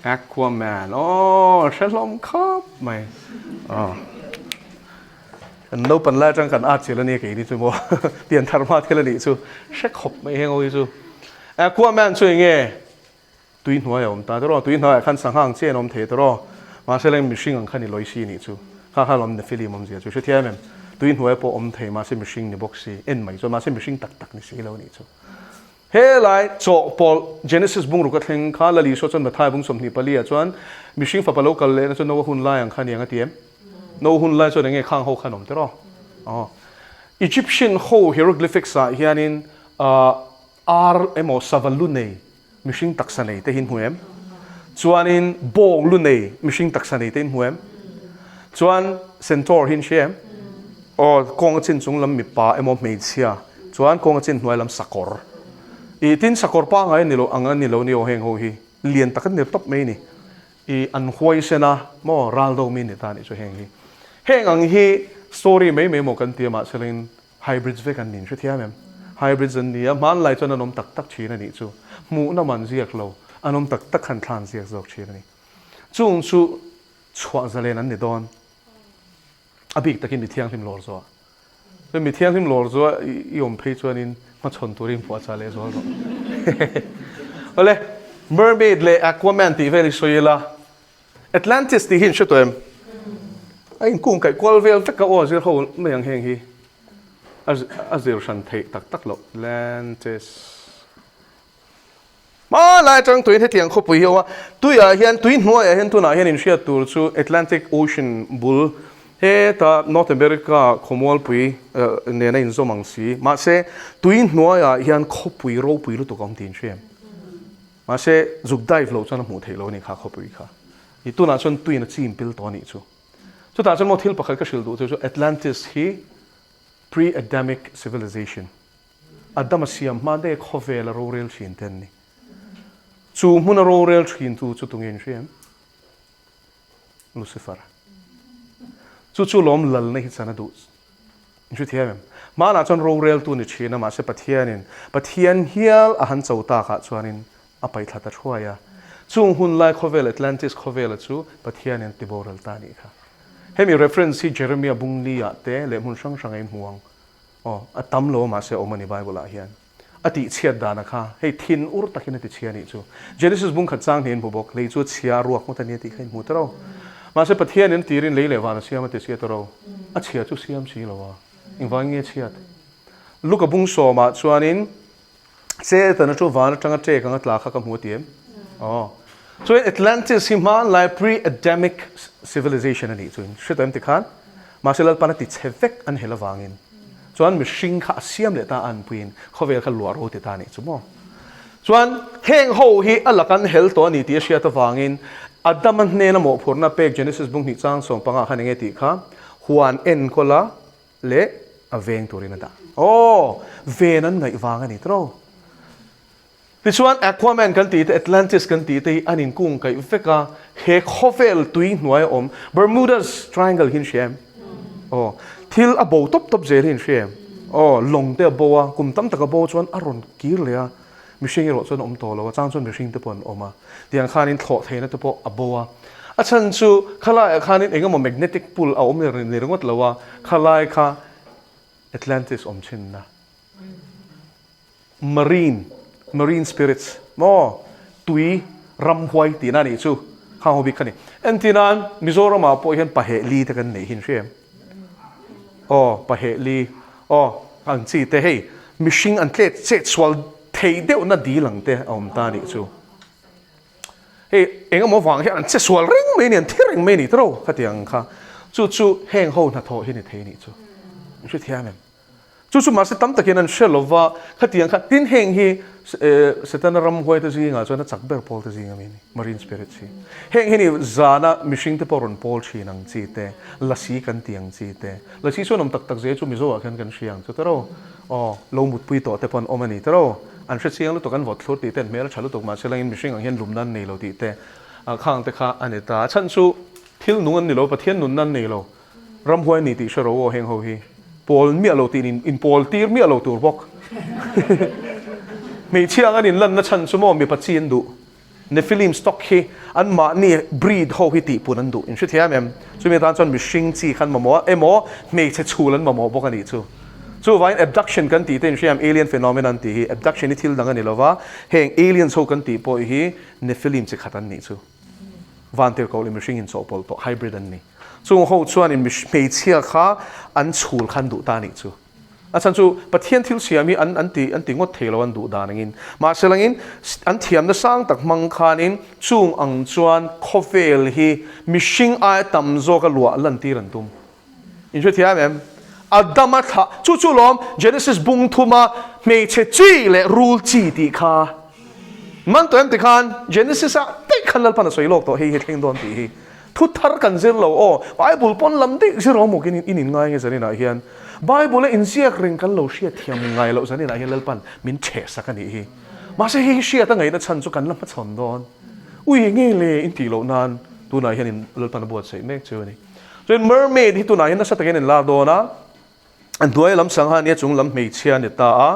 Aquaman, aw hre hlawm khawp mai. Aw. Kan naupan lai atang kan at chil a nia keini chu maw pian thar hma thil a nih chu hre khawp mai heng ho hi chu. Aquaman chu enge tui hnuai a awm ta tiraw tui hnuaiah khan sangha ang chiah in awm thei tiraw mahse leng mihring ang kha ni lawi si nih chu kha kha lawm Nephilim awmzia chu hrethiam em tui hnuai pawh awm thei mahse mihring ni bawk si en mai chuan mahse mihring tak tak ni si lo nih chu. He lai chawhpawlh Genesis bungruk a thleng kha Lal Isua chuan Mathai bung 24 ah chuan mihring fapa lo kal lehna chu Noa hun lai ang kha aniang a ti em? Noa hun lai chuan enge khang ho khan awm tiraw? Aw. Egyptian ho hieroglyphics ah hianin ar emaw sava lu nei mihring taksa nei te hi in hmu em? Chuanin bawng lu nei mihring taksa nei te in hmu em? Chuan centaur hi in hria em? Aw, kawng a chin chung lam mipa emaw hmeichhia chuan kawng a chin hnuai lam sakawr. Ih, tin sakawr pangngai a ni lo ang a ni lo ni aw heng ho hi. Lian tak an ni tawp mai ni. Ih, an huaisen a maw ral do mi ni ta nih chu heng hi. Heng ang hi story mai mai maw kan ti a mahse-in hybrids vek an ni hrethiam em? Hybrids an ni a, hmanlai chuan an awm tak tak thin a nih chu. Hmuhna man ziak lo, an awm tak tak khan thlan ziak zawk thin a ni. Chung chu chhuah zalen an ni dawn. A bik takin mi thianghlim lawr zuah. Chuan mi thianghlim lawr zuah i awm phei chuanin hmachhawn turin puahchah leh zual rawh. Awle, Mermaid leh Aquaman tih vel i sawi ila, Atlantis tih hi in hre tawh em? A inkung kaih kual vel vek a aw a zir ho mai ang heng hi. A zir hran theih tak tak loh. Atlantis. Hmanlai atang tuiin hetiang khawpui hi a awm a, tuiah hian tui hnuaiah hian tunah hian inhriat tur chu Atlantic Ocean bul heta North America khawmualpui nena inzawm ang si. Mahse, tui hnuaiah hian khawpui ropui lutuk a awm tih inhria em? Mahse, zuk dive loh chuan a hmuh theih loh a ni kha khawpui kha. I tunah chuan tuiin a chim pil tawh a nih chu. Chutah chuan maw thil pakhat ka hrilh duh chu chu Atlantis hi pre-Adamic civilization. Adama siam hma daih khawvela rorel thin te an ni. Chu hmuna rorel thin tu chu tunge in hria em? Lucifer. Chu chu lawm lalna hi chan a duh. In hre thiam em? Hmanah chuan rorel tu ni thin a, mahse Pathianin Pathian hial a han cho takah chuanin a paihthla ta thuai a. Chung hun lai khawvel Atlantis khawvela chu Pathianin ti boral ta a nih kha. Hemi reference hi Jeremiah bungli ah te leh hmun hrang hrang a inhmu ang. Aw, a tam lo a mahse a awm a ni Bible ah hian. A tih chhiat dan a kha, hei thin ur takin a ti chhia a nih chu. Genesis bung khat chang hnih in hmu bawk, lei chu a chhia a ruak ngawt a ni a tih kha in hmu ta ro. Mahse Pathian in tirin lei leh van a siam a ti sia ta ro. A chhia chu siam si lo a, engvangin nge chhiat? Luka bung sawmah chuanin Satan a chu van atanga ṭek anga tla kha ka hmu a ti em? Aw. Chuan Atlantis hi hmanlai pre-Adamic civilization a nih chuin hre tawh em ti khan? Mahse Lalpan a ti chhe vek an hel avangin chuan mihring kha a siam leh ta a anpuiin khawvel kha luah ro ti ta a nih chu maw? Chuan heng ho hi a lak an hel tawh a ni tih a hriat avangin. Adama hnena mawhphurhna pek Genesis bung hnih chang 15 khan enge tih kha huan enkawla leh a veng turin a dah. Aw, ven an ngaih vang a ni tawh. Tichuan Aquaman kan tih te, Atlantis kan tih te hi an inkung kaih vek a, he khawvel tui hnuai a awm Bermuda's Triangle hi an hria em? Aw, thil a bo tawp tawp zel hi an hria em? Aw, lawng te a bo a, kum tam tak a bo chuan a rawn kir leh a, mihring erawh chuan a awm tawh lo a, chang chuan mihring te pawh an awm a, tiang khanin thlawh theihna te pawh a bo a. A chhan chu khalaiah khanin eng emaw magnetic pull a awm ni ringawt lo a, khalai kha Atlantis awm thinna. Marine, marine spirits, maw? Tui ramhuai tihna a nih chu, khang ho bik kha ni. Entirnan, Mizoramah pawh hian paheh li te kan neih hi an hria em? Aw, paheh li, aw, ang chi te hei, mihring an tlet chet sual thei deuhna dil ang te a awm ta a nih chu. Hei, eng emaw vang hian an che sual reng mai a ni, an thi reng mai a ni tawrh khatiang kha. Chu chu heng ho hnathawh hi ni thei a nih chu. An hrethiam em? Chu chu mahse tam takin an hre lova, khatiang kha tin heng hi Setana ramhuaite zingah chuan a chak ber pawl te zing a mi a ni, marine spirits hi. Heng hi ni zana mihring te pawh rawn pawl thin ang chi te, lasi kan ti ang chi te. Lasi chuan awm tak tak zel chu Mizo ah khan kan hria ang chu tawrh aw, lo mutpui tawh te pawh an awm a ni tawrh. An hre chiang lutuk, an vawt thlur tih te, an hmel a tha lutuk mahse langin mihring ang hian lumna an nei lo tih te khang te kha a ni ta. A chhan chu thil nung an ni lo, Pathian nunna an nei lo. Ramhuai ni tih hre ro aw heng ho hi. Pawl miah lo tih in in pawl tir miah lo tur bawk. Hmeichhia ang an in lanna chhan chu maw mipa chi an duh. Nephilim stock hi an mahni breed ho hi tihpun an duh. In hrethiam em? Chumi atan chuan mihring chi khan mamawh a emaw hmeichhe chhul an mamawh bawk a nih chu. Chuvangin abduction kan tih te in hria em? Alien phenomenon tih hi abduction hi thil dang a ni lova, heng aliens ho kan tih pawh hi Nephilim chi khat an nih chu. Vantirhkoh leh mihring inchawhpawlh tawh hybrid an ni. Chung ho chuanin hmeichhia kha an chhul khan duh ta a nih chu. A chhan chu Pathian thil siam hi an an ti an ti ngawt thei lo an duh dan angin. Mahse langin an thiamna sang tak hmang khanin chung ang chuan khawvel hi mihring aia tam zawka luah lantir an tum. In hrethiam em? Adama thlah, chu chu lawm Genesis bung thuma hmeichhe chi leh rul chi tih kha. Man tawh em ti khan Genesis ah daih khan Lalpan a sawi lawk tawh hei hi thleng dawn tih hi. Thu thar kan zir lo aw, Bible pawn lam daih zir awm awkin in in ngai nge zanin ah hian. Bible a inziak reng kan lo hriatthiam ngai loh zanin ah hian Lalpan min chheh sak a nih hi. Mahse hei hi hriat a ngaihna chhan chu kan la hmachhawn dawn. Ui nge le in tih loh nan tunah hian in Lalpan a buatsaih mek chu a ni. Chuan mermaid hi tunah hian nasa takin an inlar dawn a, a hnuai lam sangha nia chung lam hmeichhia a ni ta a,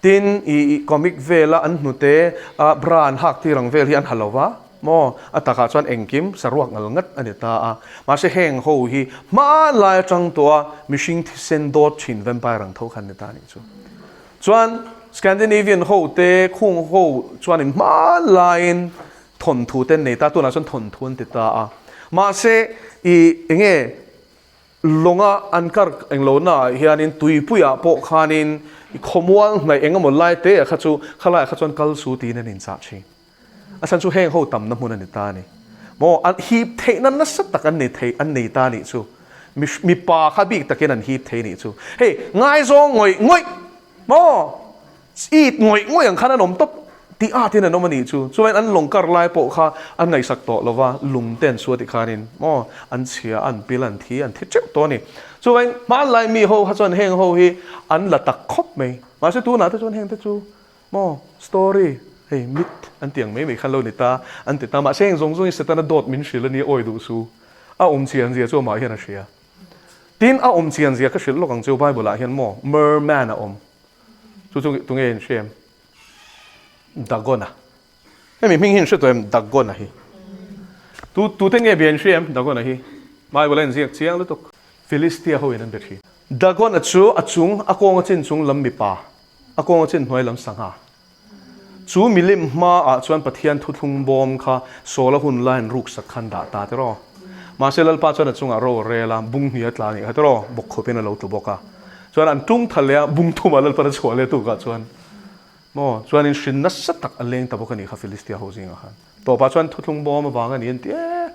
tin ih comic vela an hnute a bra an hak tir ang vel hi an ha lo va maw, a takah chuan engkim saruak ngal ngat a ni ta a, mahse heng ho hi hmanlai atang tawh a mihring thisen dawt thin vampire ang tho kha an ni ta a nih chu. Chuan Scandinavian ho te khung ho chuanin hmanlaiin Thawnthu te an nei ta, tunah chuan thawnthu an ti ta a. Mahse, i enge lawnga an kar englo naah hianin tuipuiah pawh khanin i khawmual hnaih eng emaw lai te ah kha chu khalaiah kha chuan kal su tiin an inchah thin. A chhan chu heng ho tamna hmun a ni ta a ni. Maw an hip theihna nasa tak an nei thei an nei ta a nih chu. Mi mipa kha bik takin an hip thei a nih chu. Hei ngaizawng ngawih ngawih maw It ngawih ngawih ang khan an awm tawp tih at in an awm a nih chu. Chuan an lawng kar lai pawh kha an ngaihsak tawh lo va, lung te an suat tih khanin maw an chhia, an pil, an thi, an thi teuh tawh a ni. Chuan hmanlai mi ho kha chuan heng ho hi an la tak khawp mai. Mahse tunah te chuan heng te chu maw story hei myth an ti ang mai mai khan lo ni ta an ti ta. Mahse heng zawng zawng hi Setana dawt min hrilh a nia awi duh su. A awm chian zia chu amah hian a hria. Tin a awm chian zia ka hrilh lawk ang chu Bible ah hian maw merman a awm. Chu chu tunge in hria em? Dagona. Hemi hming hi in hre tawh em? Dagona hi. Tu tute nge bia in hria em? Dagona hi. Bible a inziak chiang lutuk. Philistia ho in an be thin. Dagona chu a chung, a kawng a chin chung lam mipa, a kawng a chin hnuai lam sangha. Chu milim hmaah chuan Pathian thuthlung bawm kha Saula hun laiin ruksak khan dah ta tiraw. Mahse Lalpa chuan a chungah ro a rel a, bung hnih a tla a nih kha tiraw, bawk khawpin a lo tlu bawk a. Chuan an tung tha leh a, bung thumah Lalpan a chhuah leh tukah chuan maw chuanin hrin nasa tak a leng ta bawk a nih kha Philistia ho zingah khan. Tawpah chuan thuthlung bawm avang a ni an ti e,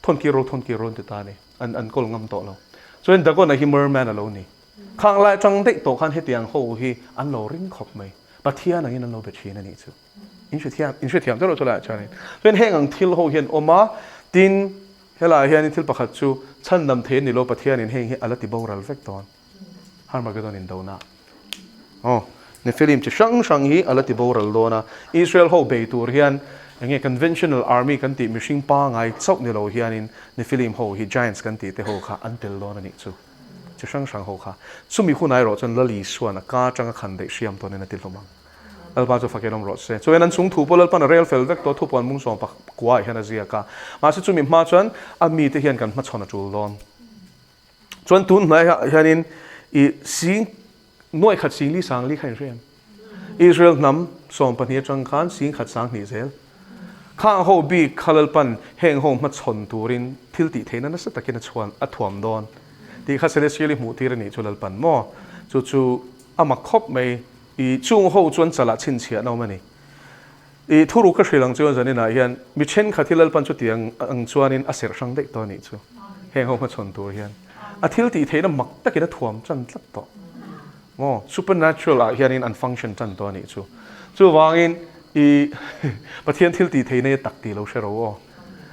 thawn kir ro thawn kir ro an ti ta a ni, an an kawl ngam tawh lo. Chuan Dagon-a hi merman a lo ni. Khang lai atang daih tawh khan hetiang ho hi an lo ring khawp mai. Pathian angin an lo be thin a nih chu. In hrethiam, in hrethiam deuh loh chu laiah chuanin. Chuan heng ang thil ho hian awm a, Tin, helaiah hianin thil pakhat chu chhandam thei a ni lo, Pathianin heng hi a la ti boral vek dawn. Harmagedon indona. Aw, Nephilim chi hrang hrang hi a la ti boral dawn a. Israel ho bei tur hian eng nge conventional army kan tih mihring pangai chauh ni lo hianin Nephilim ho hi giants kan tih te ho kha an tel dawn a nih chu. Chi hrang hrang ho kha. Chumi hunah erawh chuan Lal Isua'n a ka atanga khan daih hriam tawnin a ti hlawm ang. Lalpa chu fakin awm rawh se. Chuan an chung thu pawh Lalpa'n a rel fel vek tawh thupuan mung sawm pakua ah hian a ziak a. Mahse chumi hma chuan a mite hian kan hmachhawn a tul dawn. Chuan tun hnaiah hianin i sing nuai khat sing li sang li kha in hre em? Israel hnam 12 atang khan sing khat sang hnih zel. Khang ho bik kha Lalpan heng ho hmachhawn turin thil tih theihna nasa takin a chhuan a thuam dawn tih kha Celestial i hmuh tir a nih chu Lalpan maw? Chu chu a mak khawp mai. I chung ho chuan chalah chhinchhiahna awm a ni. I thuruk ka hrilh ang chuan zaninah hian mi thenkhat hi Lalpan chutiang ang chuanin a serh hrang daih tawh a nih chu. Heng ho hmachhawn tur hian a thil tih theihna mak takin a thuam tan tlat tawh. Maw? Supernatural ah hianin an function tan tawh a nih chu. Chuvangin i Pathian thil tih theihna hi a tak tih lo hre ro aw.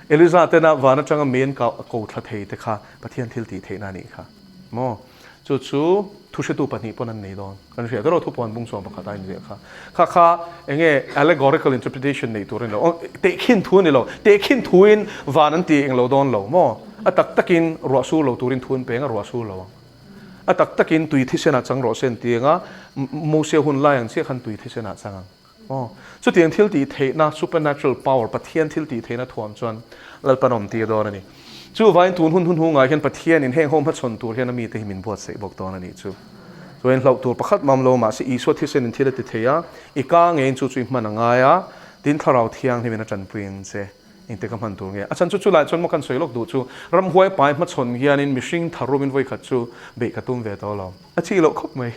Eliza tena van atanga mei an ko thla thei te kha Pathian thil tih theihna a nih kha. Maw? Chu chu thuhretu pahnih pawn an nei dawn. Kan hriat erawh thupuan bung sawm pakhat a inziah kha. Kha kha eng nge allegorical interpretation neih tur a ni lo. Tehkhin thu a ni lo. Tehkhin thuin van an ti eng lo dawn lo maw? A tak takin ruah sur lo turin thu an peng a, ruah sur lo ang. A tak takin tui thisenah chang rawh se an ti ang a, Mosia hun lai ang chiah khan tui thisenah chang ang. Aw, chutiang thil tih theihna, supernatural power, Pathian thil tih theihna thuam chuan Lalpan awm tir dawn a ni. Chuvangin tun hun hunhungah hian Pathianin heng ho hmachhawn tur hian a mite hi min buatsaih bawk dawn a nih chu. Chuan hlauh tur pakhat mam lo mahse Isua thisenin thil a ti thei a, i ka ngeiin chu chu i hman a ngai a, tin Thlarau Thianghlimin a tanpui ang che. Engte ka hman tur nge? A chhan chu chulai chuan maw kan sawi lawk duh chu ramhuai pai hmachhawn hianin mihring tharumin vawikhat chu beih ka tum ve tawh lo. A chih loh khawp mai.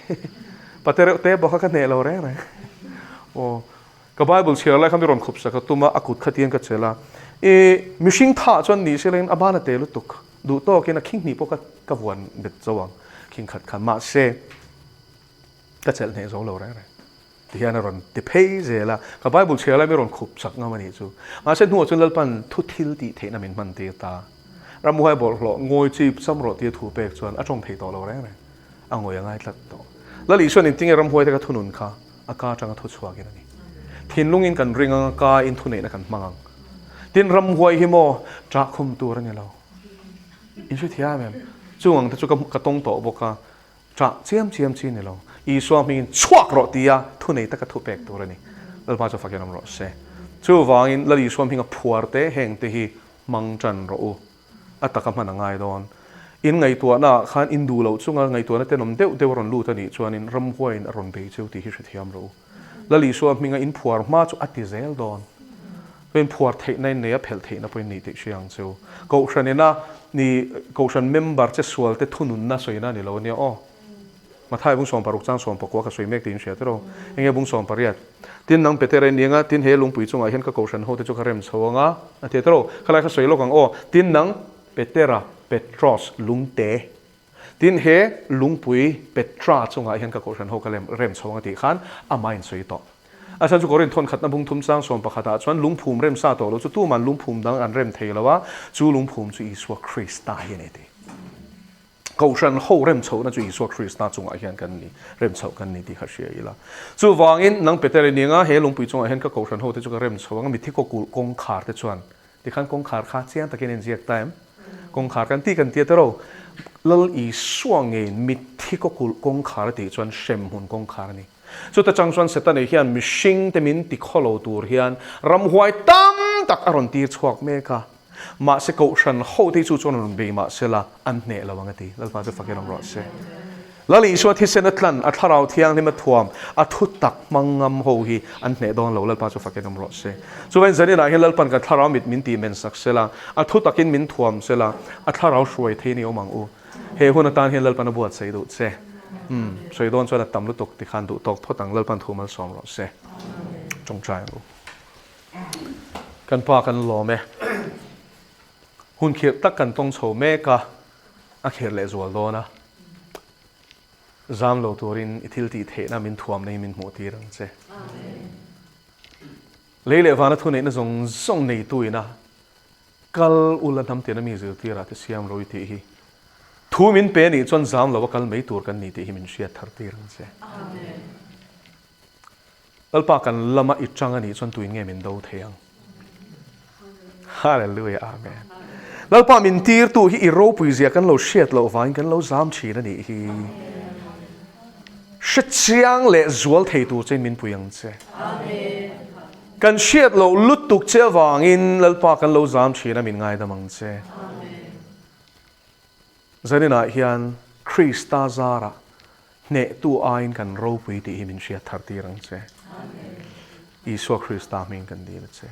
Pate reuh te bawk a ka hneh lo reng reng. Aw, ka Bible chhiar lai kha mi rawn khup sak a tum a, a kut kha tiang ka chelh a. I mihring thah chuan ni se lengin a ban a te lutuk. Duh tawkin a khing hnih pawh ka ka vuan bet zo ang khing khat khan. Mahse, ka chelh hneh zo lo reng reng. Ti hian a rawn ti phei zel a, ka Bible chhiar lai mi rawn khup chak ngam a nih chu. Mahse hnuah chuan Lalpan thu thil tih theihna min hman tir ta. Ramhuai bawlhhlawh ngawi chip cham rawh tia thu pek chuan a tawng thei tawh lo reng reng. A ngawi a ngai tlat tawh. Lal Isuan engtinge ramhuai te ka thunun kha a ka atanga thu chhuakin a ni. Thinlungin kan ring ang a, ka in thuneihna kan hmang ang. Tin ramhuai hi maw ṭah khum tur a ni lo. In hrethiam em? Chung ang te chu ka tawng tawh bawk a, Ṭah chiam chiam chi ni lo. Isua hmingin chhuak rawh tia thunei taka thu pek tur a ni. Lalpa chu fakin awm rawh se. Chuvangin Lal Isua hminga phuar te heng te hi hmang ṭan rawh u. A taka hman a ngai dawn. In ngaihtuahnaah khan in duh loh chunga ngaihtuahna tenawm deuh deuh a rawn lut a nih chuanin ramhuaiin a rawn bei cheu tih hi hrethiam rawh u. Lal Isua hminga in phuar hma chu a ti zel dawn. Chuan phuar theihna in nei a, phelh theihna pawh in nei tih hria ang cheu. Kohhran ina ni Kohhran member che sual te thununna sawina a ni lo ania aw. Mathai bung 60 chang 19 ka sawi mek tih in hria tiraw. Enge bung 18? Tin nang Petera in ni anga, tin he lungpui chungah hian ka Kohhran ho te chu ka rem chho anga a ti tiraw. Khalai kha sawi lawk ang aw. Tin nang Petera, Petros, lungte. Tin, he lungpui Petra chungah hian ka kohhran ho ka lem rem chho ang a tih khan amah in sawi tawh. A chhan chu Korinth thawn khatna bung thum chang 11 ah chuan lungphum rem sa tawh lo chu tuman lungphum dang an rem thei lo a, chu lungphum chu Isua Krista hi a ni ti. Kohhran ho rem chhohna chu Isua Krista chungah hian kan ni, rem chhoh kan ni tih kha hria ila. Chuvangin, nang Peter i ni anga he lungpui chungah hian ka kohhran ho te chu ka rem chho ang a, mitthi kaw kulh kawngkhar te chuan Tikhan kawngkhar kha chiang takin a inziak ta em? Kawngkhar kan ti kan tia tero, Lal Isua ngeiin mitthi kaw kulh kawngkhar a tih chuan hremhmun kawngkhar a ni. Chuta chang chuan Setana hian mihringte min ti khawlo tur hian ramhuai tam tak a rawn tir chhuak mek a. Mahse Kohhran hote hi chu chuan rawn bei mahsela an hneh lo ang a ti. Lalpa chu fakin awm rawh se. Lal Isua thisen a tlan, a thlarau thianghlim a thuam, a thu tak hmang ngam ho hi an hneh dawn lo, Lalpa chu fakin awm rawh se. Chuvain zaninah hian Lalpan kan thlarau mit min tih men sak sela, a thu takin min thuam sela, a thlarau hruai thei ni awm ang u. He hun atan hian Lalpan a buatsaih duh che. Umm, sawi dawn chuan a tam lutuk tikhan duh tawk phawt ang, Lalpan thu malsawm rawh se. Tawngtai ang u. Kan pa kan lawm e. Hun khirh tak kan tawng chho mek a, a khirh leh zual dawn a. Zam lo turin i thil tih theihna min thuamna hi min hmuh tir ang che. Lei leh vana thuneihna zawng zawng neitu ina Kal ula hnam tiana mi zirtirah te siam ro i tih hi thu min pe nih chuan zam lo a kal mai tur kan ni tih hi min hriat thar tir ang che. Lalpa kan lama i tang a nih chuan tuin nge min do thei ang? Hallelujah Amen. Lalpa min tirtu hi i ropui zia kan lo hriat loh vangin kan lo zam thin a nih hi. Hre chiang leh zual thei tur chein min pui ang che. Kan hriat loh lutuk che avangin Lalpa kan lo zam thin a min ngaidam ang che. Zaninah hian Krista zarah hnehtu aiin kan ropui tih hi min hriat thar tir ang che. Isua Krista hming kan dil a che.